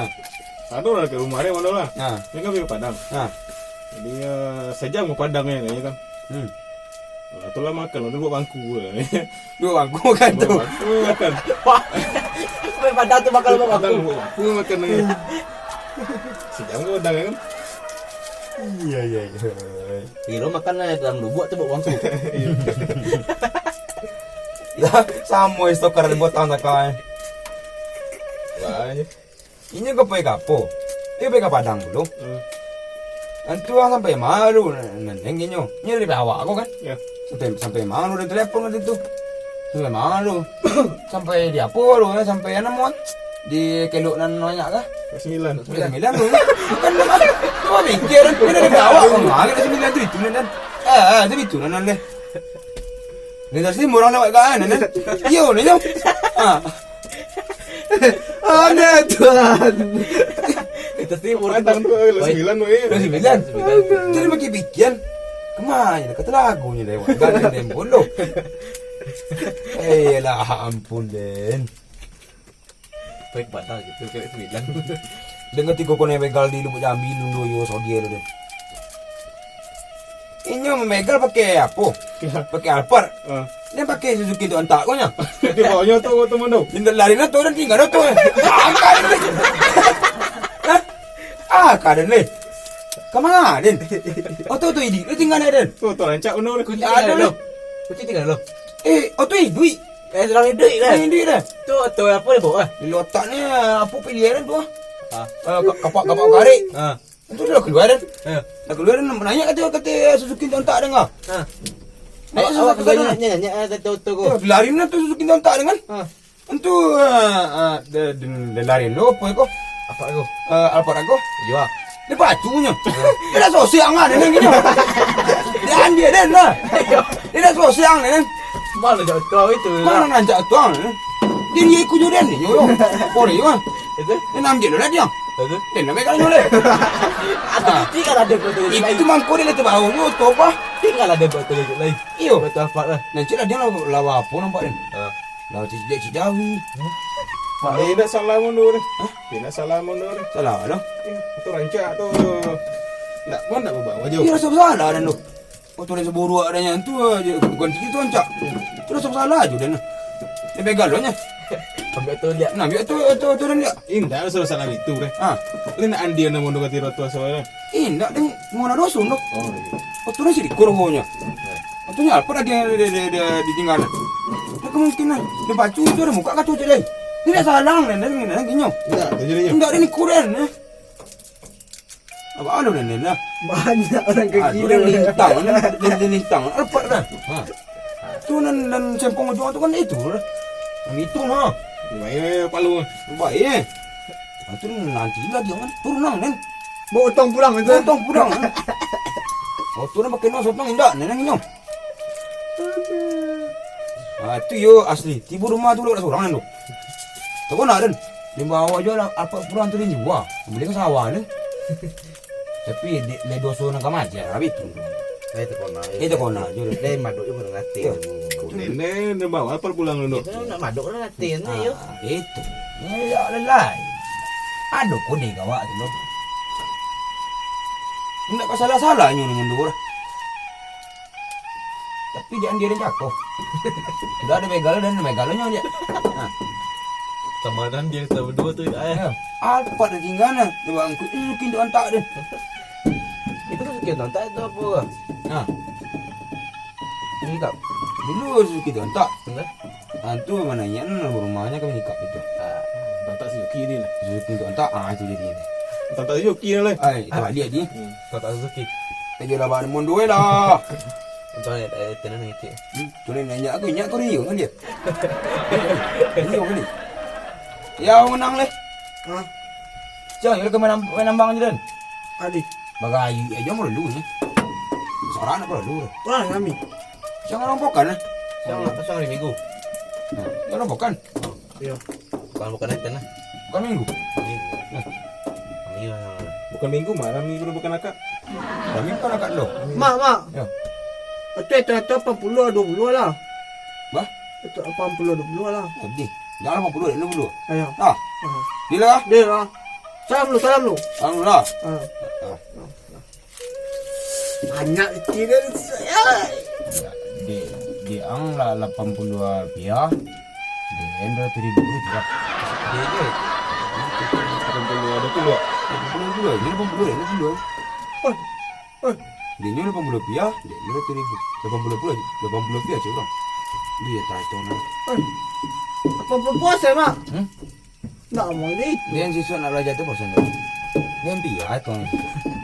Ado lah ke rumah dia, mana lah. Ha. Dia kan pergi ke Padang. Ha. Jadi, eh, sejam ke Padang ni, kan. Hmm. Lah, tu lah makan, lah, duduk bangku lah. Duduk bangku makan tu. Duduk bangku makan. Wah. Sampai Padang tu makan duduk bangku. Padang duduk bangku makan ni. Sejam ke Padang, kan. Iya, iya, iya. Kiro makan lah dalam lubuk tu, buat bangku. Lah, samo istokan dari botang takai. Wah, inyo. Inyo ka pai ka apo? Inyo pai ka Padang dulu. Hmm. Antu lah sampai malu, neneng inyo. Inyo dari awak ko kan? Ya. Sampai, sampai malu dari telepon waktu tu. Sampai malu. Sampai di apo lu, sampai anu, Mon? Di kelok nan banyak kah? Sembilan. Sembilan. Sembilan tu. Bukan dah. Kau pikir, kan dari awak, kau malu sembilan tu, itu nan. Ah, ah, tapi itu nan deh. Ni dah sini murah lewat kan, nan. Iyo, ni jauh. Ah. Aneh, Tuhan. Kita sini murah. Padang tu, lah sembilan tu, eh. Lah sembilan. Jadi makin pikiran. Kemana kata lagunya lewat? Gak ada yang pun. Eh, lah ampun, Den. Baik batal gitu, kayak sembilan. Dengan tigo kono yang begal di Lubuk Jambi, Lundo yo, Sodie lo, Den. Inyo memegal pakai apo? Pakai Alphard. Ah. Dia pakai Suzuki tu antak ko nya. Dia bawanya tu, tu mando. Indak lari lah tu, dan tinggal tu. Angkat ni. Hah? Ah, kaden ni. Kemana, Den? Oto tu idik, lu tinggal ni, Den. Tu, tu rancak benar. Kunci tinggal dulu. Kunci tinggal dulu. Eh, oto iduik. Eh, sudah iduik dah. Sudah iduik dah. Tu, tu apa dia bawa? Di otak ni, apa pilihan tu? Ah. Eh, ka-, kapak-kapak karet. Ah. Itu dah keluar, kan? Ya. Dah keluar, kan? Nanya kata, kata Suzuki tu antak dengar. Ha. Nanya Suzuki tu, nanya, nanya, nanya, eh, tu, tu, tu. Tu, lari mana tu Suzuki tu antak dengan? Ha. Itu, ah, ah, dia, dia, dia lari lu apa ko? Apa ko? Eh, Alphard ko? Iya. Dia pacunya. Dia dah sosiang lah, dia nang gini. Dia ambil dia lah. Dia dah sosiang, dia nang. Mana jauh tahu itu? Mana nak jauh tahu, eh? Dia ni ikut Jordan ni, yo, yo. Boleh, yo. Itu? Dia nak ambil lu lah dia. Itu? Dia nak megang lu lah. Atau tinggal ada foto lagi. Itu mangko dia letak bawah, yo, tu apa? Tinggal ada foto lagi. Iyo. Foto Alphard lah. Nanti lah dia lawa, lawa apa nampak dia? Ha. Lawa cik, cik Jawi. Eh, indak salah mundur ni. Hah? Indak salah mundur ni. Salah lah. Eh, tu rancak tu. Nak pun nak bawa baju. Iya, rasa salah dan tu. Oh, tu rasa buruk adanya tu aja. Bukan gitu, Ancak. Tu rasa salah aja dan. Dia pegal lo nya. Ambil tu lihat. Nah, ambil tu, tu, tu dan lihat. Indak, rasa salah itu deh. Ha. Ini nak andia nak mundur kati rotu asal. Indak, deng, mau nak dosun tu. Oh, iya. Oh, tu rasa di kurungonya. Iya. Katanya apa lagi yang dia, dia, dia ditinggal? Ada kemungkinan dia baca itu ada muka kacau cek lain. Ini dah salang dan dan dan gini. Indak, tak jadi. Indak ada ni kurang eh. Apa anu dan dan lah. Banyak orang ke Aduh, gila. Dia lintang, dia, dia lintang. Apa dah? Ha. Tu nan, nan sempong ujung tu kan itu lah. Yang itu ha. Baik palu. Baik eh. Ha, tu nanti lah dia kan turun nang kan. Bawa utang pulang itu. Bawa utang pulang kan. Oh, tu nang pakai nang sotong indak, nang inyo. Ah, tu yo asli. Tibo rumah tu lo surang tu. Takona den. Di bawah jo lah, apa pulang tu den jua. Bali ka sawah den. Tapi di, di doso nang ka maja, habis tu. Eh, takona. Eh, takona jo den. Eh, madok jo pernah ngatih. Yo. Den, den, den bawa apa pulang dulu? Itu nak madok lah ngatih ni, yo. Ah, itu. Yo, yo, lelai. Aduh, kode gawak tu lo. Indak ka salah-salah nyo ni mundur. Tapi jangan dia cako. Sudah ada begal dan begalnya aja. Nah. Sama dan dia kita berdua tu, eh. Ya. Alphard dah tinggal nah. Dia bangkit ni mungkin dia antak dia. Itu kan mungkin antak itu apa? Nah. Ini kak. Dulu Suzuki tu antak. Enggak. Ah, tu mana ian rumahnya kan nikah itu. Ah, antak Suzuki ni lah. Suzuki tu antak, ah itu jadi ni. Antak Suzuki ni lah. Ai, itu balik dia. Hmm, antak Suzuki. Eh, dia lah bahan mundur lah. Contoh ni, eh, tenang ni, cik. Hmm, tu ni nanya aku, nyak aku riuh kan dia? Riuh kan dia? Ya, awak menang leh. Hah? Siang, dia ke main, main nambang je, Dan. Adi. Bagayu aja mau dulu ni. Seorang nak dulu. Orang kami. Siang orang pokan lah. Siang, siang hari Minggu. Nah, dia orang pokan. Iyo. Bukan, bukan Eten lah. Bukan Minggu? Minggu. Nah. Minggu lah. Bukan Minggu, mah. Minggu bukan akak. Minggu bukan akak lo. Mak, mak. Ya. Itu, itu, itu lapan puluh, dua puluh lah. Bah? Itu lapan puluh, dua puluh lah. Sedih. Jangan lapan puluh, dua puluh. Ayo. Ah. Ah. Bila? Bila. Salam lu, salam lu. Salam lu lah. Ah. Ah. Banyak kecil dia. Dek, dek ang lah lapan puluh rupiah. Dek ang dua ratus ribu tu lah. Dek je. Lapan puluh ada tu lah. Lapan puluh dua, ini lapan puluh, ini lapan puluh. Oi, oi. Dek nyo lapan puluh rupiah, dek nyo dua ratus ribu. Lapan puluh puluh, lapan puluh rupiah cik urang. Dia tak tahu nak. Oi. Lapan puluh puasa, Mak? Hmm? Nak mau ni. Dia yang siswa nak belajar tu persen tu. Dia yang pihak tu.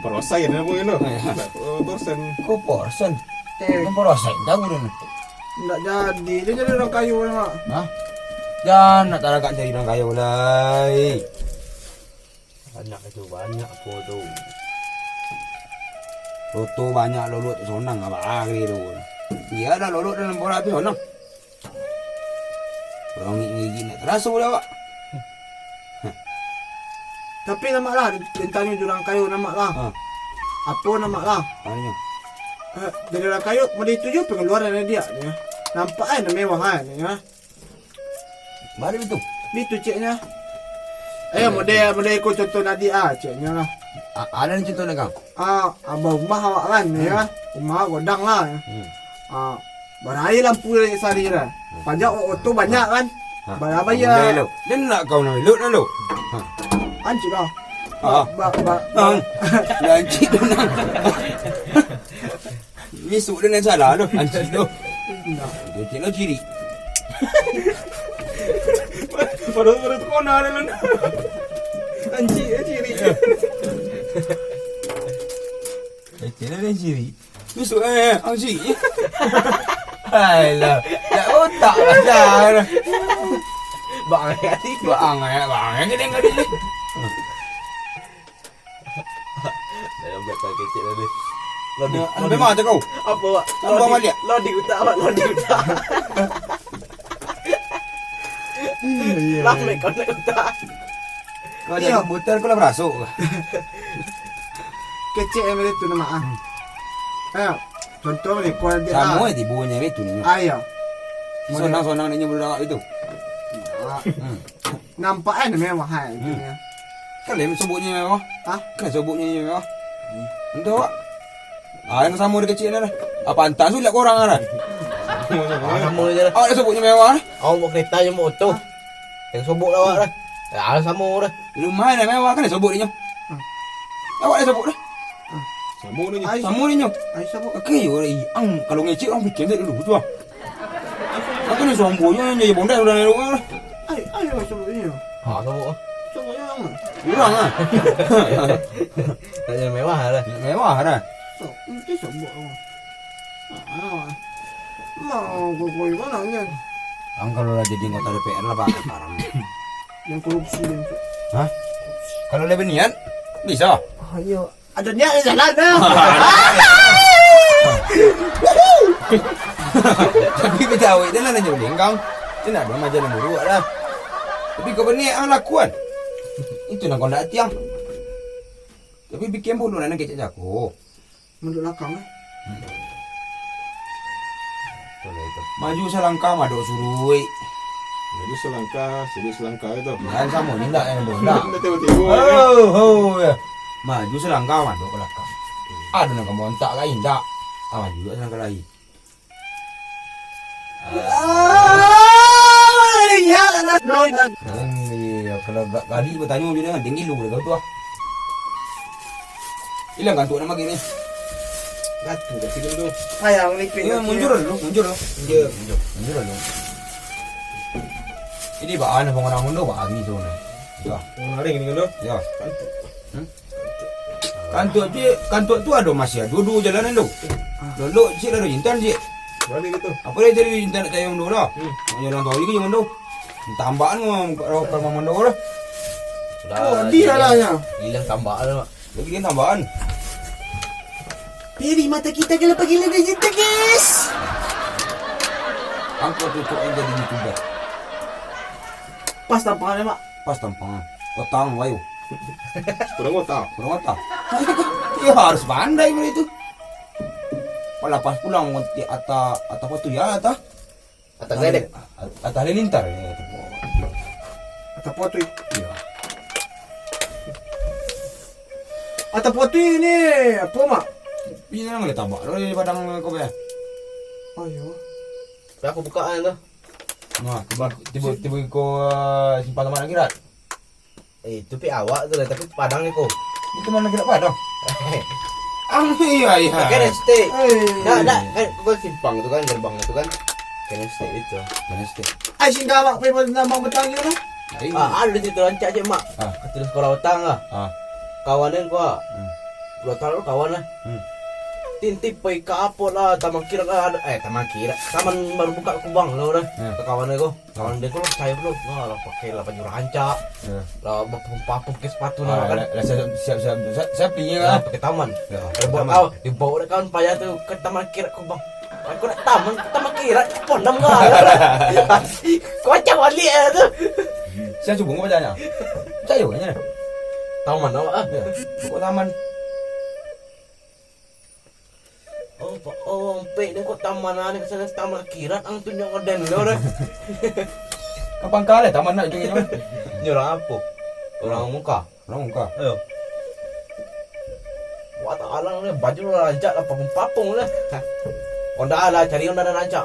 Persen apa tu? Oh, ya. Nak, eh, persen. Kau persen? Eh. Kan persen tahu dia ni. Ndak jadi, dia jadi orang kayo lah, Mak. Hah? Jan nak taragak jadi orang kayo lai. Anak itu banyak apa tu. Toto banyak lolot tu sonang apa hari tu. Iya dah lolot dalam bola tu sonang. Urang ngigik-ngigik nak taraso dah awak. Tapi lamak lah, den tanyo jo urang kayo lamak lah. Ha. Apo lamak lah? Tanyo. Eh, dari urang kayo, model itu juo pangaluaran dia, ya. Nampak ai, mewah ai, ya. Mano itu? Itu ceknya. Eh, model, model iko contoh tadi ah, ceknya lah. A-, ada ni contoh nak kau? Ah, abah rumah awak kan, ya. Hmm. Rumah awak godang lah. Hmm. Ah, baraia lampu dari sehari lah. Hmm. Pajak o-, oto banyak kan. Ha. Baraia. Mulai lo. Dia nak kau nak elok nak lo. Ha. Anjing kau. Ah. Ba, ba, ba. Ah. Dia anjing tu nak. Misuk dia nan salah tu, anjing tu. Nah. Dia cik lo ciri. Padahal baru tu kona dia lo. Anjing, anjing ciri. Dia cik lo ciri. Misuk, eh, anjing. Hai lah. Tak otak lah dah. Bang, eh, bang, eh, bang, eh, kena kali ni. Dalam belakang kecek tadi. Lodi, nah, lodi. Sampai mana kau? Apa, Wak? Tambah lodi, balik. Lodi utak, Wak. Lodi utak. Iya, iya. Lah, mek kau nak utak. Kau jadi butel, kau lah berasuk. Kecek yang macam tu nama, ah. Hmm. Ayo, contoh ni, kau ada, ah. Sama eh, tibunya itu ni. Ayo. Sonang-sonang ni nyebut awak itu. Ah. Hmm. Nampak kan mewah kan, hmm, itu dia. Kan lain soboknyo mewah. Hah? Kan soboknyo mewah. Hmm. Entah, Wak. Ah, yang samo dek kecek ni lah. Ah, pantas tu lihat korang lah. Ah, samo je lah. Awak dah soboknyo mewah lah. Awak bawa kereta je, bawa oto. Hah? Yang sobok lah awak lah. Ah, samo lah. Rumah dah mewah kan sobok dia nyo. Hmm. Awak dah sobok dah. Hmm. Samo dia nyo. Ai. Samo dia nyo. Ai, sobok. Oke, yo, ang kalau ngecek orang fikir dulu tu ah. Aku ni sombong je, jadi bonda sudah naik rumah lah. Ai, ai, ai, sobok ni. Ha, sobok. Sobok ni orang. Orang ah. Tak jadi mewah lah. Mewah lah. So, nanti sobok orang. Ah, mau kau kau mana ni? Ang kalau lah jadi anggota D P R lah, Pak, sekarang. Yang korupsi yang tu. Hah? Kalau lebih niat, bisa. Ah, iya. Ada niat di jalan dah. Tapi beda awet dah lah nanya ulingkang. Dia nak dua macam nak buruk dah. Tapi kau berniat ang lakuan. Itu nak kau nak tiang. Tapi bikin pun nak kecek jago. Mundur belakang eh. Maju salangkah, madok suruik. Maju salangkah, suruik salangkah itu. Jangan samo ni ndak yang tu, ndak. Ndak tiba-tiba, ya. Oh, oh, ya. Maju salangkah, madok balakang. Ada nak kamu antak lain, ndak? Ah, maju juga salangkah lain. Ah, iya, iya, kalau gak kali bertanya macam ni, tinggi lu dah tu ah. Hilang kan tu nama gini. Batu dah tiga tu. Ayah, ni Ya, mundur dulu, mundur dulu. Mundur. Mundur dulu. Ini baan bangunan mundur, baan ni tu nah. Dah. Orang lain ni tu. Ya. Kantuk. Hmm? Kantuk tu, kantuk tu ada masih ada dua jalanan tu. Lolok cik lah, intan cik. Balik gitu. Apa dia jadi intan nak cayong dulu lah. Hmm. Nak jalan tahu lagi jangan tu. Tambahan mau kalau kalau mamando lah. Sudah. Oh, dia lah ya. Hilang tambahan lah. Lagi dia tambahan. Peri mata kita kalau pagi lagi cinta, guys. Angkot tutup yang jadi YouTuber. Pas tampangan, Mak. Pas tampangan. Otang, wayo. Kurang otang. Kurang otang. Ya harus pandai bro itu. Pala pas pulang di ata ata apa tu ya ata. Ata gledek. Ata halilintar ya ata. Ata apa tu? Iya. Ata apa tu ini apa, Mak? Ini nama kita tabak lo di padang kau ya. Oh iya. Tapi aku buka kan tu. Nah, tiba tiba tiba kau eh, simpan taman akhirat. Eh, itu pi awak tu lah, tapi Padang ni ko. Itu mana kira Padang? Ah, iya, iya. Kan S T. Eh. Dak, dak, kan kau simpang tu kan, gerbang tu kan. Kan S T itu. Kan S T. Ai, singgah awak pai nambang batang tu lah. Ai. Ah, ada di situ rancak cek, Mak. Ah. Kata sekolah batang lah. Ah. Kawan ni ko. Hmm. Dua tahun kawan lah. Hmm. Tintip pai ka apo lah, Taman Kirat lah, ada, eh, Taman Kirat. Taman baru buka kubang lah, udah. Hmm. Ka kawan ko. Kawan dia ko lah, saya belum. Wah, lah pakai lah baju rancak. Ya. Lah, bapung-papung ke sepatu nah, kan. Lah, lah, siap, siap, siap, siap, siap, iya. Lah, pakai taman. Ya, pakai taman. Dibawa dek kawan payah tu ke Taman Kirat ko, Bang. Aku nak taman, ke Taman Kirat, ke Pondam lah. Kocak balik lah tu. Saya cuba ngapa tanya? Percaya kan, ya? Taman awak, ah. Ya, pokok taman. Oh, pa-, oh, ompek ni kok taman ni, kesannya taman akhirat, ang tunjuk ke den dulu dah. Kapan kali taman nak ujung-ujung? Ni orang apa? Orang muka. Orang muka. Ayo. Wah, tak alang ni, baju lah rancak lah, papung-papung lah. Honda lah, cari Honda dan rancak.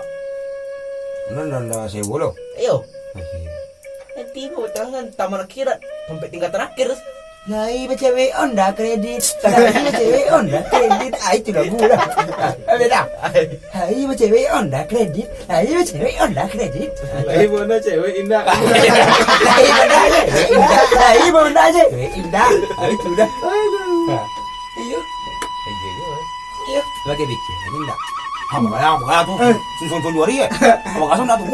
Honda, Honda sewa lo. Ayo. Nanti kau tangan taman akhirat, sampai tingkat terakhir. Lai bacewek Honda kredit, lai bacewek Honda kredit. Ah, itu lagu lah. Habis dah. Lai bacewek Honda kredit, lai bacewek Honda kredit. Lai bona cewek indak. Lai bona cewek indak, lai bona cewek indak. Ah, itu dah. Aduh. Ha. Iyo. Iyo, iyo. Iyo. Lagi pikir, indak. Ha, makanya, makanya tu. Susun-susun dua hari, eh. Apa kasar dah tu?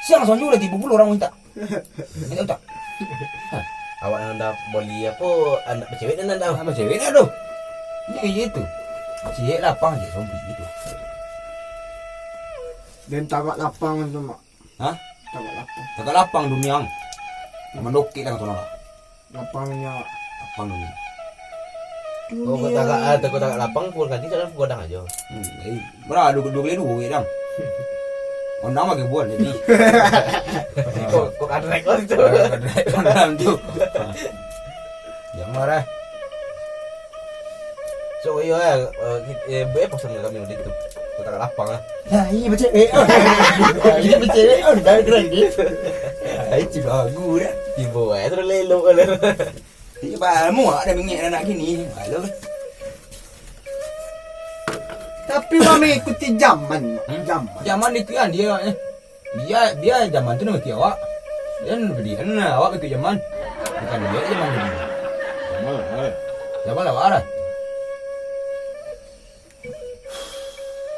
Siang sanjo lah tiba pula orang minta. Ingat tak? Awak nan dah boli apo, anak bacewek nan dah. Anak bacewek dah tu. Ni je tu. Cik lapang je zombie gitu. Den tagak lapang tu, Mak. Hah? Tagak lapang. Tagak lapang dunia. Mandokek dah kata orang. Lapang dunia. Lapang dunia. Kau kau tagak, ah, kau tagak lapang, pukul kaji, soalnya pukul kadang aja. Hmm, jadi Bara, dua, dua kali dua, dang. Ondang bagi buan, jadi. Kok, kok kadrek kau tu? Ah, kadrek ondang tu. Ah. Jangan marah. So, iyo, eh, eh, eh, buat apa sama kami udah tu? Kau tak lapang lah. Nah, iya, macam, eh, oh. Iya, macam, eh, oh, dah keren ni. Ah, itu lagu dah. Tiba, eh, terus lelok kan. Iyo, ba, muak dah mingek anak kini. Malu. Tapi urang mangikuti zaman, hmm? Zaman. Zaman itu kan dia, eh. Dia, dia zaman tu nak mangikuti awak. Dia nak beli, kan awak mangikuti zaman. Bukan dia zaman beli. Zaman lah, eh. Zaman lah, awak lah.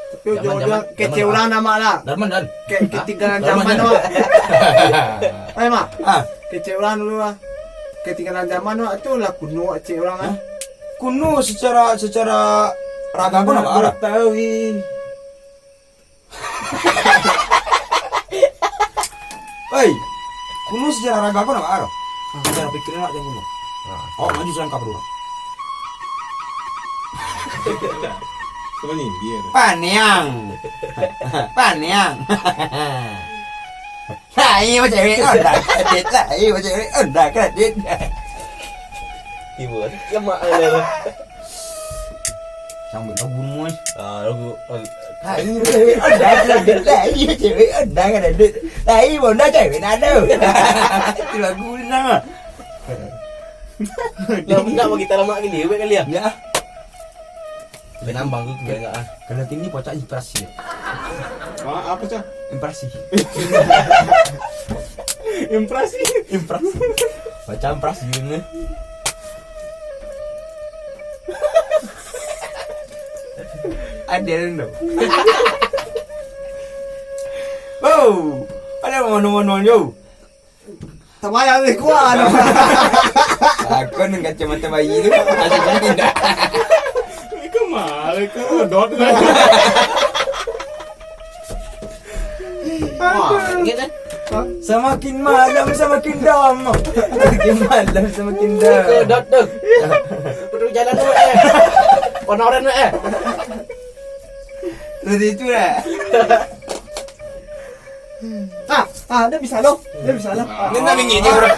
Tapi zaman, ujung-ujung zaman, kecek zaman urang nama lah. Zaman dan. Ke-, ketinggalan zaman tu. Hai, Mak. Ah. Kecek urang dulu lah. Ketinggalan zaman tu lah kuno kecek urang kan. Hah? Kuno secara, secara raga kau nak arah. Tahu. Hei, kuno secara raga kau nak arah. Secara pikiran nak jangan kuno. Nah. Awak maju selangkah dulu. Kau ni dia. Paniang. Paniang. Lah, iyo cewek Honda kredit, lah, iyo cewek Honda kredit. Tiba, lemak lah. Sambil lagu rumah. Ah, lagu, lagu. Lah, iyo cewek Honda kredit, lah, iyo cewek Honda kredit. Lah, iyo Honda cewek nak ada. Itu lagu ni nama. Lah, nak bagi tak lama gini, baik kali ya? Ya. Penambang tu, tu banyak ah. Kalau kini pocak impresi. Ah, apa cah? Impresi. Impresi. Impresi. Macam impresi ni. Adil tu. Oh, ada mano-mano yo. Tabayang ni kuat. Aku nang kacamata bayi tu, masih jadi dah. Kau malah kau dot lah. Wah, ingat kan? Samakin malam, samakin dam. Samakin malam, samakin dam. Kau dot tu. Aku tu jalan tu, eh. Warna oranye, eh. Seperti itulah. Ah, ah, dah bisa lo. Dah bisa lah. Ini nak bingit je orang.